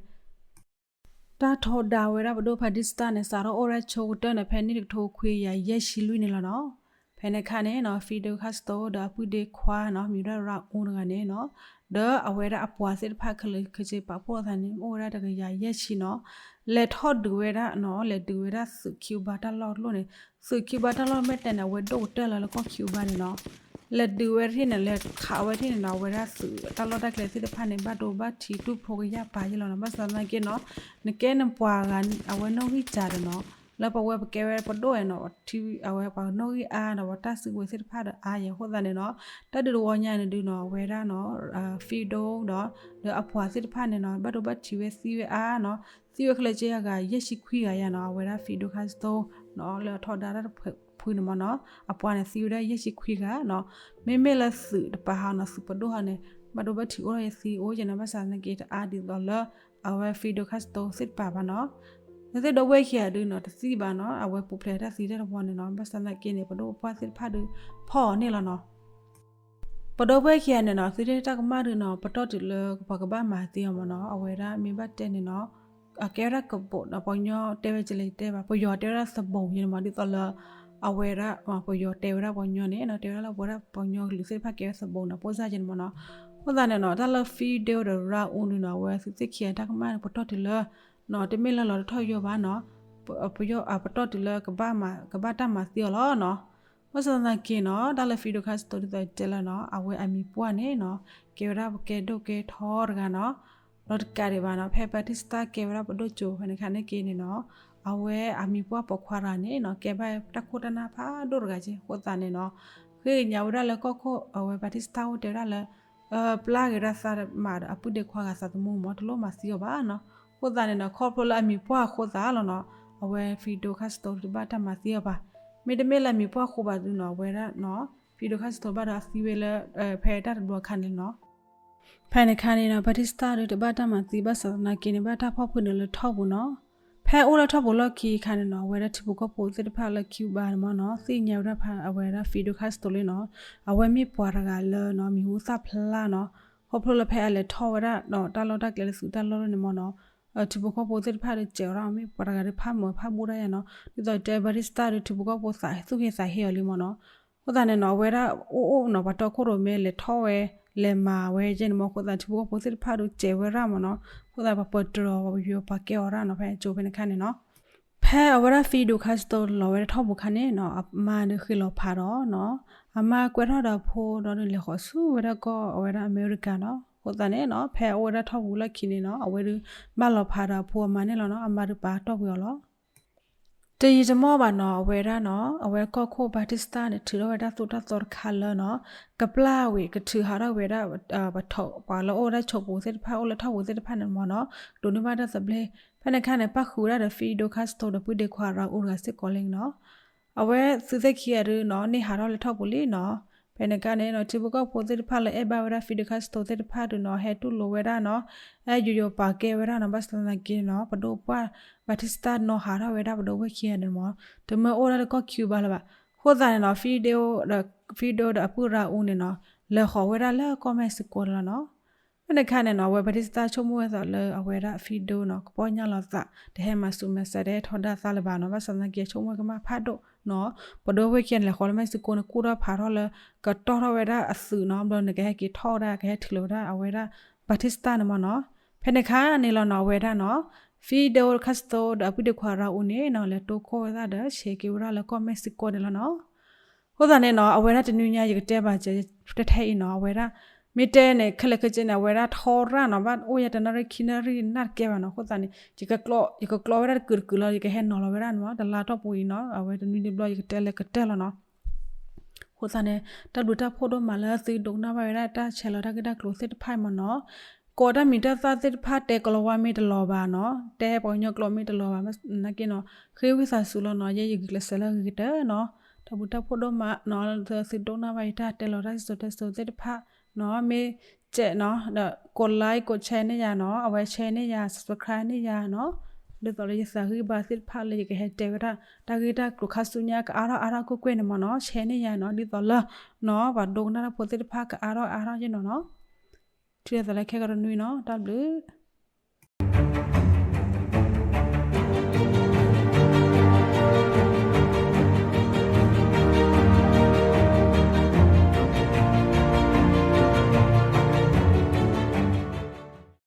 တၢ်ထီဒါဝဲဒၣ်ပဒိၣ်ဖါတံၢ်စတၢ်န့ၣ် စးထီၣ်အိၣ်ဝဲဒၣ်ဆိကတၢၢ်န့ၣ် ဖဲနံၣ်တကထိခွံကယၤယဲၢ်ဆံလွံၢ်န့ၣ်လီၤနီၤ. ဖဲန့ၣ်အခါန့ၣ်နီၤ Fidel Castro ဒီးအပုၢ်ဒ့ခွါနီၤ မံၤဒၣ် Raul တဂၤန့ၣ်နီၤ ဒီးအဝဲဒၣ်အပှၤသ့ၣ်တဖၣ်ခဲလၢာ်ခဲဆ့ပာ်ဖှိၣ်သးန့ၣ် အိၣ်ဝဲဒၣ်တကယၤယဲၢ်ဆံနီၤ. လဲၤထီၣ်ဒုးဝဲဒၣ်နီၤ လဲၤဒုးဝဲဒၣ်သုး Cuba တၢ်လီၢ်တလီၢ်န့ၣ် သုး Cuba တၢ်လီၢ်မဲာ်တဲၣ်န့ၣ် အဝဲဒိၣ်ကတၢၢ်လၢလၢကီၢ် Cuba န့ၣ်နီၤ. လဲၤဒုးဝဲတထံၣ်န့ၣ် လဲၤခးဝဲတထံၣ်န့ၣ်နီၤ အဝဲဒၣ်သုးတၢ်လီၢ်တၢ်ကျဲသ့ၣ်တဖၣ်န့ၣ် ဘၣ်ဒိဘၣ်ထံးတူၢ်ဖိကယၢ်ပာ်ယဲလီၤနီၤ. ဘၣ်ဆၣ်သနာ်က့နီၤ နကဲနပှၤဂၤအဝဲနီၣ်ဂံၢ်စၢ်ဒီးနီၤ လၢပဝဲပကဲဝဲပဒိၣ်ဝဲနီၤ အဝဲပှၤနီၣ်ဂံၢ်အါဒီးပတၢ်စုကဝဲၤသ့ၣ်တဖၣ်ဒီးအါယဲ အဃိသတးန့ၣ်နီၤ တၢ်ဒုးတဝီညါန့ၣ်ဒုးနီၤ အဝဲဒၣ်နီၤ Fidel ဒီး ဒီးအပှၤသ့ၣ်တဖၣ်န့ၣ်နီၤ ဘၣ်ဒိဘၣ်ထံးဝဲသံဝဲအါနီၤ သံဝဲခဲလၢာ်က့ယၤဂၤယဲၢ်ဆံခွံဂၤယၤနီၤ အဝဲဒၣ် Fidel Castro နီၤ လၢအထီဒါတၢ်တဖုန့ၣ်မ့ၢ်နီၤ အပှၤန့ၣ်သံဝဲဒၣ်ယဲၢ်ဆံခွံဂၤနီၤ မ့မ့ၢ်လၢသုးတပၤဟီနီၤ သုးပဒိၣ်ဟီန့ၣ် ဘၣ်ဒိဘၣ်ထံးအိၣ်ထီၣ်ယဲသံအိၣ်ယဲနီၤ ဘၣ်ဆၣ်သနာ်က့တအါဒ်သိးလၢ အဝဲ Fidel Castro သ့ၣ်တပၤဘၣ်နီၤ လၢသ့ၣ်ဒီပုၢ်ဝဲၢ်ခံဂၤဒုးနီၤ တသံဘၣ်နီၤ အဝဲပူၤဖျဲးတၢ်သံတၢ်တဝီန့ၣ်နီၤ ဘၣ်ဆၣ်သနာ်က့န့ၣ် ပဒိၣ်ပပှၢ်သ့ၣ်တဖၣ်ဒုး ဖီၣ်အီၤန့ၣ်လီၤနီၤ ပဒိၣ်ပုၢ်ဝဲၢ်ခံဂၤန့ၣ်နီၤ သုတၢ်ကမၣ်ဒုးနီၤ ပတီၢ်တုၤလၢပှၤကဘၣ်မၤသံအီၤမ့ၢ်နီၤ အဝဲဒၣ်မ့ၢ်ဘၣ်တဲန့ၣ်နီၤ အကဲဝဲဒၣ်ကဘိးနီၤ ပှၤကညီတဲဝဲကလဲၤတဲဘၣ် ပယီၤတဲဝဲဒၣ်သဘိးယဲန့ၣ်မ့ၢ် ဒ်သိးလၢ အဝဲဒၣ် ပယီၤတဲဝဲဒၣ်ပှၤကညီန့ၣ်နီၤ တဲဝဲဒၣ်လၢပဝဲဒၣ်ပှၤကညီကလုာ်သ့ၣ်တဖၣ်ကဲဝဲသဘိးနီၤ ဖိစၢ်ယဲန့ၣ်မ့ၢ်နီၤ အဃိသတးန့ၣ်နီၤ တၢ်လၢ Fidel ဒီး Raul န့ၣ်နီၤ အဝဲသုသ့ၣ်ခံဂၤတၢ်ကမၣ်န့ၣ် ပတီၢ်တုၤလၢ နီၤ တမ့ၢ်လၢလီၤတထီၣ်ယိာ်ဘၣ်နီၤ ပယီၤ ပတီၢ်တုၤလၢ ကဘၣ်တၢ်မၤသံအီၤလီၤနီၤ ဘၣ်ဆၣ်သနာ်က့နီၤ တၢ်လၢ Fidel Castro ဒ်သိးတဲလၢနီၤ အဝဲအမံၤပှၢ်န့ၣ်နီၤ ကဲဝဲဒၣ်ပကဲဒိၣ်ကဲထီတဂၤနီၤ ဒီးတကးဒံးဘၣ်နီၤ ဖဲ Batista ကဲဝဲဒၣ်ပဒိၣ်ကၠိ ဖဲန့ၣ်ခါန့ၣ်က့န့ၣ်နီၤ အဝဲအမံၤပှၢ်ပိာ်ခွါတဂၤန့ၣ်နီၤ ကဲဘၣ်တၢ်ခိၣ်တၢ်နၢ်ဖးဒိၣ်တဂၤက့ အဃိသတးန့ၣ်နီၤ ဃ့ကညးဝဲဒၣ်လၢကီၢ်ခိၣ် အဝဲ Batista အိၣ်တဲဝဲဒၣ်လၢ ပျၢ်က့ၤဒၣ်သးမးဒီးအပုၢ်ဒ့ခွါဂၤသးသမူမ့ၢ် တလိၣ်မၤသံအီၤဘၣ်နီၤ အဃိသတးန့ၣ်နီၤ ခီဖျိလၢအမံၤပှၢ်အဃိသတးလီၤနီၤ အဝဲ Fidel Castro တဘၣ်တၢ်မၤသံအီၤဘၣ် မ့တမ့ၢ်လၢအမံၤပှၢ်အဃိဘၣ်ဒုးနီၤ အဝဲဒၣ်နီၤ Fidel Castro ဘၣ်ဒီးအသံဝဲလၢ ဖဲတၢ်တဘျီခါန့ၣ်လီၤနီၤ ဖဲန့ၣ်ခါန့ၣ်နီၤ Batista ဒုးတဘၣ်တၢ်မၤသံ ဘၣ်ဆၣ်သနာ်က့န့ၣ် ဘၣ်တၢ်ဖီၣ်ဖုးန့ၣ်လၢထီၣ်ပူၤနီၤ ဖဲအိၣ်လၢထီၣ်ပူၤလီၢ်ခံအခါန့ၣ်နီၤ အဝဲဒၣ်ထံဖိကီၢ်ဖိသ့ၣ်တဖၣ်လၢ Cuba န့ၣ်မ့ၢ်နီၤ သ့ၣ်ညါဝဲဒၣ်ဖဲအဝဲဒၣ် Fidel Castro လံနီၤ အဝဲမ့ၢ်ပှၤတဂၤလၢနီၤ မံၤဟူသၣ်ဖျါနီၤ ခီဖျိလၢဖဲအလဲၤထီၣ်ဝဲဒၣ်ဒီးတၢ်လီၢ်တၢ်ကျဲလၢသုးတၢ်လီၢ်န့ၣ်မ့ၢ်နီၤ ထံဖိကီၢ်ဖိသ့ၣ်တဖၣ်ဒီးစဲးဝဲဒၣ် မ့ၢ်ပှၤတဂၤဒီးဖးမုာ်ဖးဘူးဒၣ်ယါနီၤ ဒ်သိးတဲ Batista ဒီးထံဖိကီၢ်ဖိသးသူၣ်ဟ့သးဟ့အီၤလံမ့ၢ်နီၤ အဃိသတးန့ၣ်နီၤ အဝဲဒၣ်အိၣ်အိၣ်နီၤ ပှၤတီခိၣ်ရိၣ်မဲလဲၤထီၣ်ဝဲ လဲၤမၤဝဲယဲန့ၣ်မ့ၢ် အဃိသတးထံဖိကီၢ်ဖိသ့ၣ်တဖၣ်ဒီးစဲးဝဲဒၣ်မ့ၢ်နီၤ အဃိသတးပှၤပၢၤတြီၤပှၤပယီၤပှၤကဲအီၤဒၣ်နီၤ ဖဲကၠိဖဲန့ၣ်ခါန့ၣ်နီၤ ဖဲအဝဲဒၣ် Fidel Castro လီၤဝဲဒၣ်ထီၣ်ပူၤခါန့ၣ်နီၤ အမါဒုးဃ့လီၤဖးဒီးနီၤ အမါကွဲထီၣ်ဒီးအဖိဒီးဒုးလဲၤဃီၤဆူဝဲဒၣ်ကီၢ်အဝဲဒၣ်အမဲရကၤနီၤ အဃိသတးန့ၣ်နီၤ ဖဲအအိၣ်ဝဲဒၣ်ထီၣ်ပူၤလီၢ်ခံန့ၣ်နီၤ အဝဲဒုးဘၣ်လီၤဖးဒီးအဖိအမါန့ၣ်လီၤနီၤ အမါဒုးပာ်တီၢ်ကွံာ်အီၤလီၤ တယံာ်တမီၢ်ဘၣ်နီၤ အဝဲဒၣ်နီၤ အဝဲကီၢ်ခိၣ် Batista န့ၣ် ထုးထီၣ်ဝဲဒၣ်သိၣ်တၢ်သီတခါလၢနီၤ ကပျၢ်ဝံၤကထုးဟးထီၣ်ဝဲဒၣ် ပှၤလၢအိၣ်ဝဲဒၣ်ဆိးပူၤသ့ၣ်တဖၣ် အိၣ်လၢထီၣ်ပူၤသ့ၣ်တဖၣ်န့ၣ်မ့ၢ်နီၤ ဒိးန့ၢ်ဘၣ်တၢ်သဘျ့ ဖဲန့ၣ်ခါန့ၣ် ပၣ်ဃုာ်ဝဲဒၣ်ဒီး Fidel Castro ဒီးပုၢ်ဒ့ခွါ Raul တဂၤစ့ၢ်ကီးလံနီၤ အဝဲသုးသ့ၣ်ခံဂၤဒုးနီၤ န့ၢ်ဟးထီၣ်လၢထီၣ်ပူၤလံနီၤ ဖဲန့ၣ်ခါန့ၣ်နီၤ ထံဖိကီၢ်ဖိသ့ၣ်တဖၣ်လၢအဲၣ်ဘၣ်ဝဲဒၣ် Fidel Castro သ့ၣ်တဖၣ်ဒုးနီၤ ဟဲတူၢ်လိာ်ဝဲဒၣ်နီၤ အဲၣ်ယိယိပာ်ကဲဝဲဒၣ်နီၤ ဘၣ်ဆၣ်သနာ်က့နီၤ ပဒိၣ်ပှၢ် Batista နီၤဟးထီၣ်ဝဲဒၣ်ပဒိၣ်ဝဲၢ်ခံဂၤန့ၣ်မ့ၢ် တမၢအိၣ်ဒၣ်လၢကီၢ် Cuba လၢၤဘၣ် အဃိသတးန့ၣ်နီၤ Fidel ဒီး Fidel ဒီးအပုၢ် Raul န့ၣ်နီၤ လဲၤဃီၤဝဲဒၣ်လၢကီၢ် Mexico န့ၣ်လီၤနီၤ ဖဲန့ၣ်ခါန့ၣ်နီၤ အဝဲ Batista ဆိကမိၣ်ဝဲဒၣ်လၢအဝဲဒၣ် Fidel နီၤ ကပီၢ်ညၣ်လီၤသး တဟဲမၤဆူးမၤစၢၤ တဟဲထီဒါသးလၢၤဘၣ်နီၤ ဘၣ်ဆၣ်သနာ်က့ဆိကမိၣ်ကမၣ်ဖးဒိၣ်နီၤ ပဒိၣ်ဝဲၢ်ခံဂၤန့ၣ် လဲၤဃီၤလၢ Mexico န့ၣ် ကူၣ်ထီၣ်ဖးထီၣ်လၢ ကတီၢ်ထီၣ်ဝဲဒၣ်အသုးနီၤ ဘျီန့ၣ် ကဟဲက့ၤထီၣ်ဝဲဒၣ် ကဟဲထုးလီၤဝဲဒၣ်အဝဲဒၣ် Batista န့ၣ်မ့ၢ်နီၤ ဖဲန့ၣ်ခါန့ၣ်လီၤနီၤ အဝဲဒၣ်နီၤ Fidel Castro ဒီးအပုၢ်ဒ့ခွါ Raul န့ၣ်နီၤ လဲၤတိခိၣ်ဝဲဒၣ်ဒီး ဆဲးက့ၤဝဲဒၣ်လၢကီၢ် Mexico န့ၣ်လီၤနီၤ အဃိသတးန့ၣ်နီၤ အဝဲဒၣ်တနွံညါ ယကတဲဘၣ်စဲး တထဲအံၤနီၤ အဝဲဒၣ် မ့ၢ်တဲန့ၣ် ခဲလၢာ်ခဲဆ့န့ၣ် အဝဲဒၣ်ထီရၣ်နီၤ ဘၣ်အိၣ်ယဲတနၣ်ရံၣ်ခံနၣ်ရံၣ်နၢ်တကဲဘၣ်နီၤ အဃိသတးန့ၣ် ယကကျီဝဲဒၣ်တကုာ်တကုာ်လီၤ ယကဟဲနီၤလီၤဝဲဒၣ်နီၤ တလါတီၢ်ပူၤအံၤနီၤ အဝဲတနွံတဘျီ ယကတဲလၢကတၢၢ်လီၤနီၤ အဃိသတးန့ၣ် တၢ်ဘျုးတၢ်ဖှိၣ်ဒိၣ်မးလၢသုဒိကနၣ်ဘၣ်ဝဲဒၣ်တၢ်ဆဲးလီၤတၢ်ဂ့ၢ်တၢ်ကျိၤသ့ၣ်တဖၣ်အံၤမ့ၢ်နီၤ ကိးတၢ်မံၤတၢ်သၣ်သ့ၣ်တဖၣ်တဲကိလၤဝါမ့ၢ်တလီၤဘၣ်နီၤ တဲပှၤကညီကျိာ်မ့ၢ်တလီၤဘၣ် နာ်က့နီၤ ဃ့ဝံသးစူၤလီၤနီၤ ယဲယဂုာ်ကျဲးစၢးလၢအဂ့ၤကတၢၢ်နီၤ တၢ်ဘျုးတၢ်ဖှိၣ်ဒိၣ်မးနီၤ သုဒိကနၣ်ဘၣ်ယတၢ်တဲလီၤတၢ်စံၣ်စိၤတဲစိၤသ့ၣ်တဖၣ်နီၤ မ့ၢ် တဲနီၤ ဒီးကိးlike ကိးshareန့ၢ်ယၤနီၤ, အဝဲshareန့ၢ်ယၤ subscribe န့ၢ်ယၤနီၤ, ဒ်သိးလၢယသးဂံၢ်ဘါသ့ၣ်တဖၣ်လၢယကဟဲတဲဝဲဒၣ် တၢ်ဂ့ၢ်တၢ်ကျိၤခါဆူညါကအါထီၣ်အါထီၣ်ကွ့ၢ်ကွ့ၢ်န့ၣ်မ့ၢ်နီၤ, shareန့ၢ်ယၤနီၤ, ဒ်သိးလၢနီၤ ပှၤဒိကနၣ်တၢ်ဖိသ့ၣ်တဖၣ်ကအါထီၣ်အါထီၣ်ယဲနီၤနီၤ, ထံၣ်လိာ်သးလၢခဲကတနွံနီၤ, တၢ်ဘျုး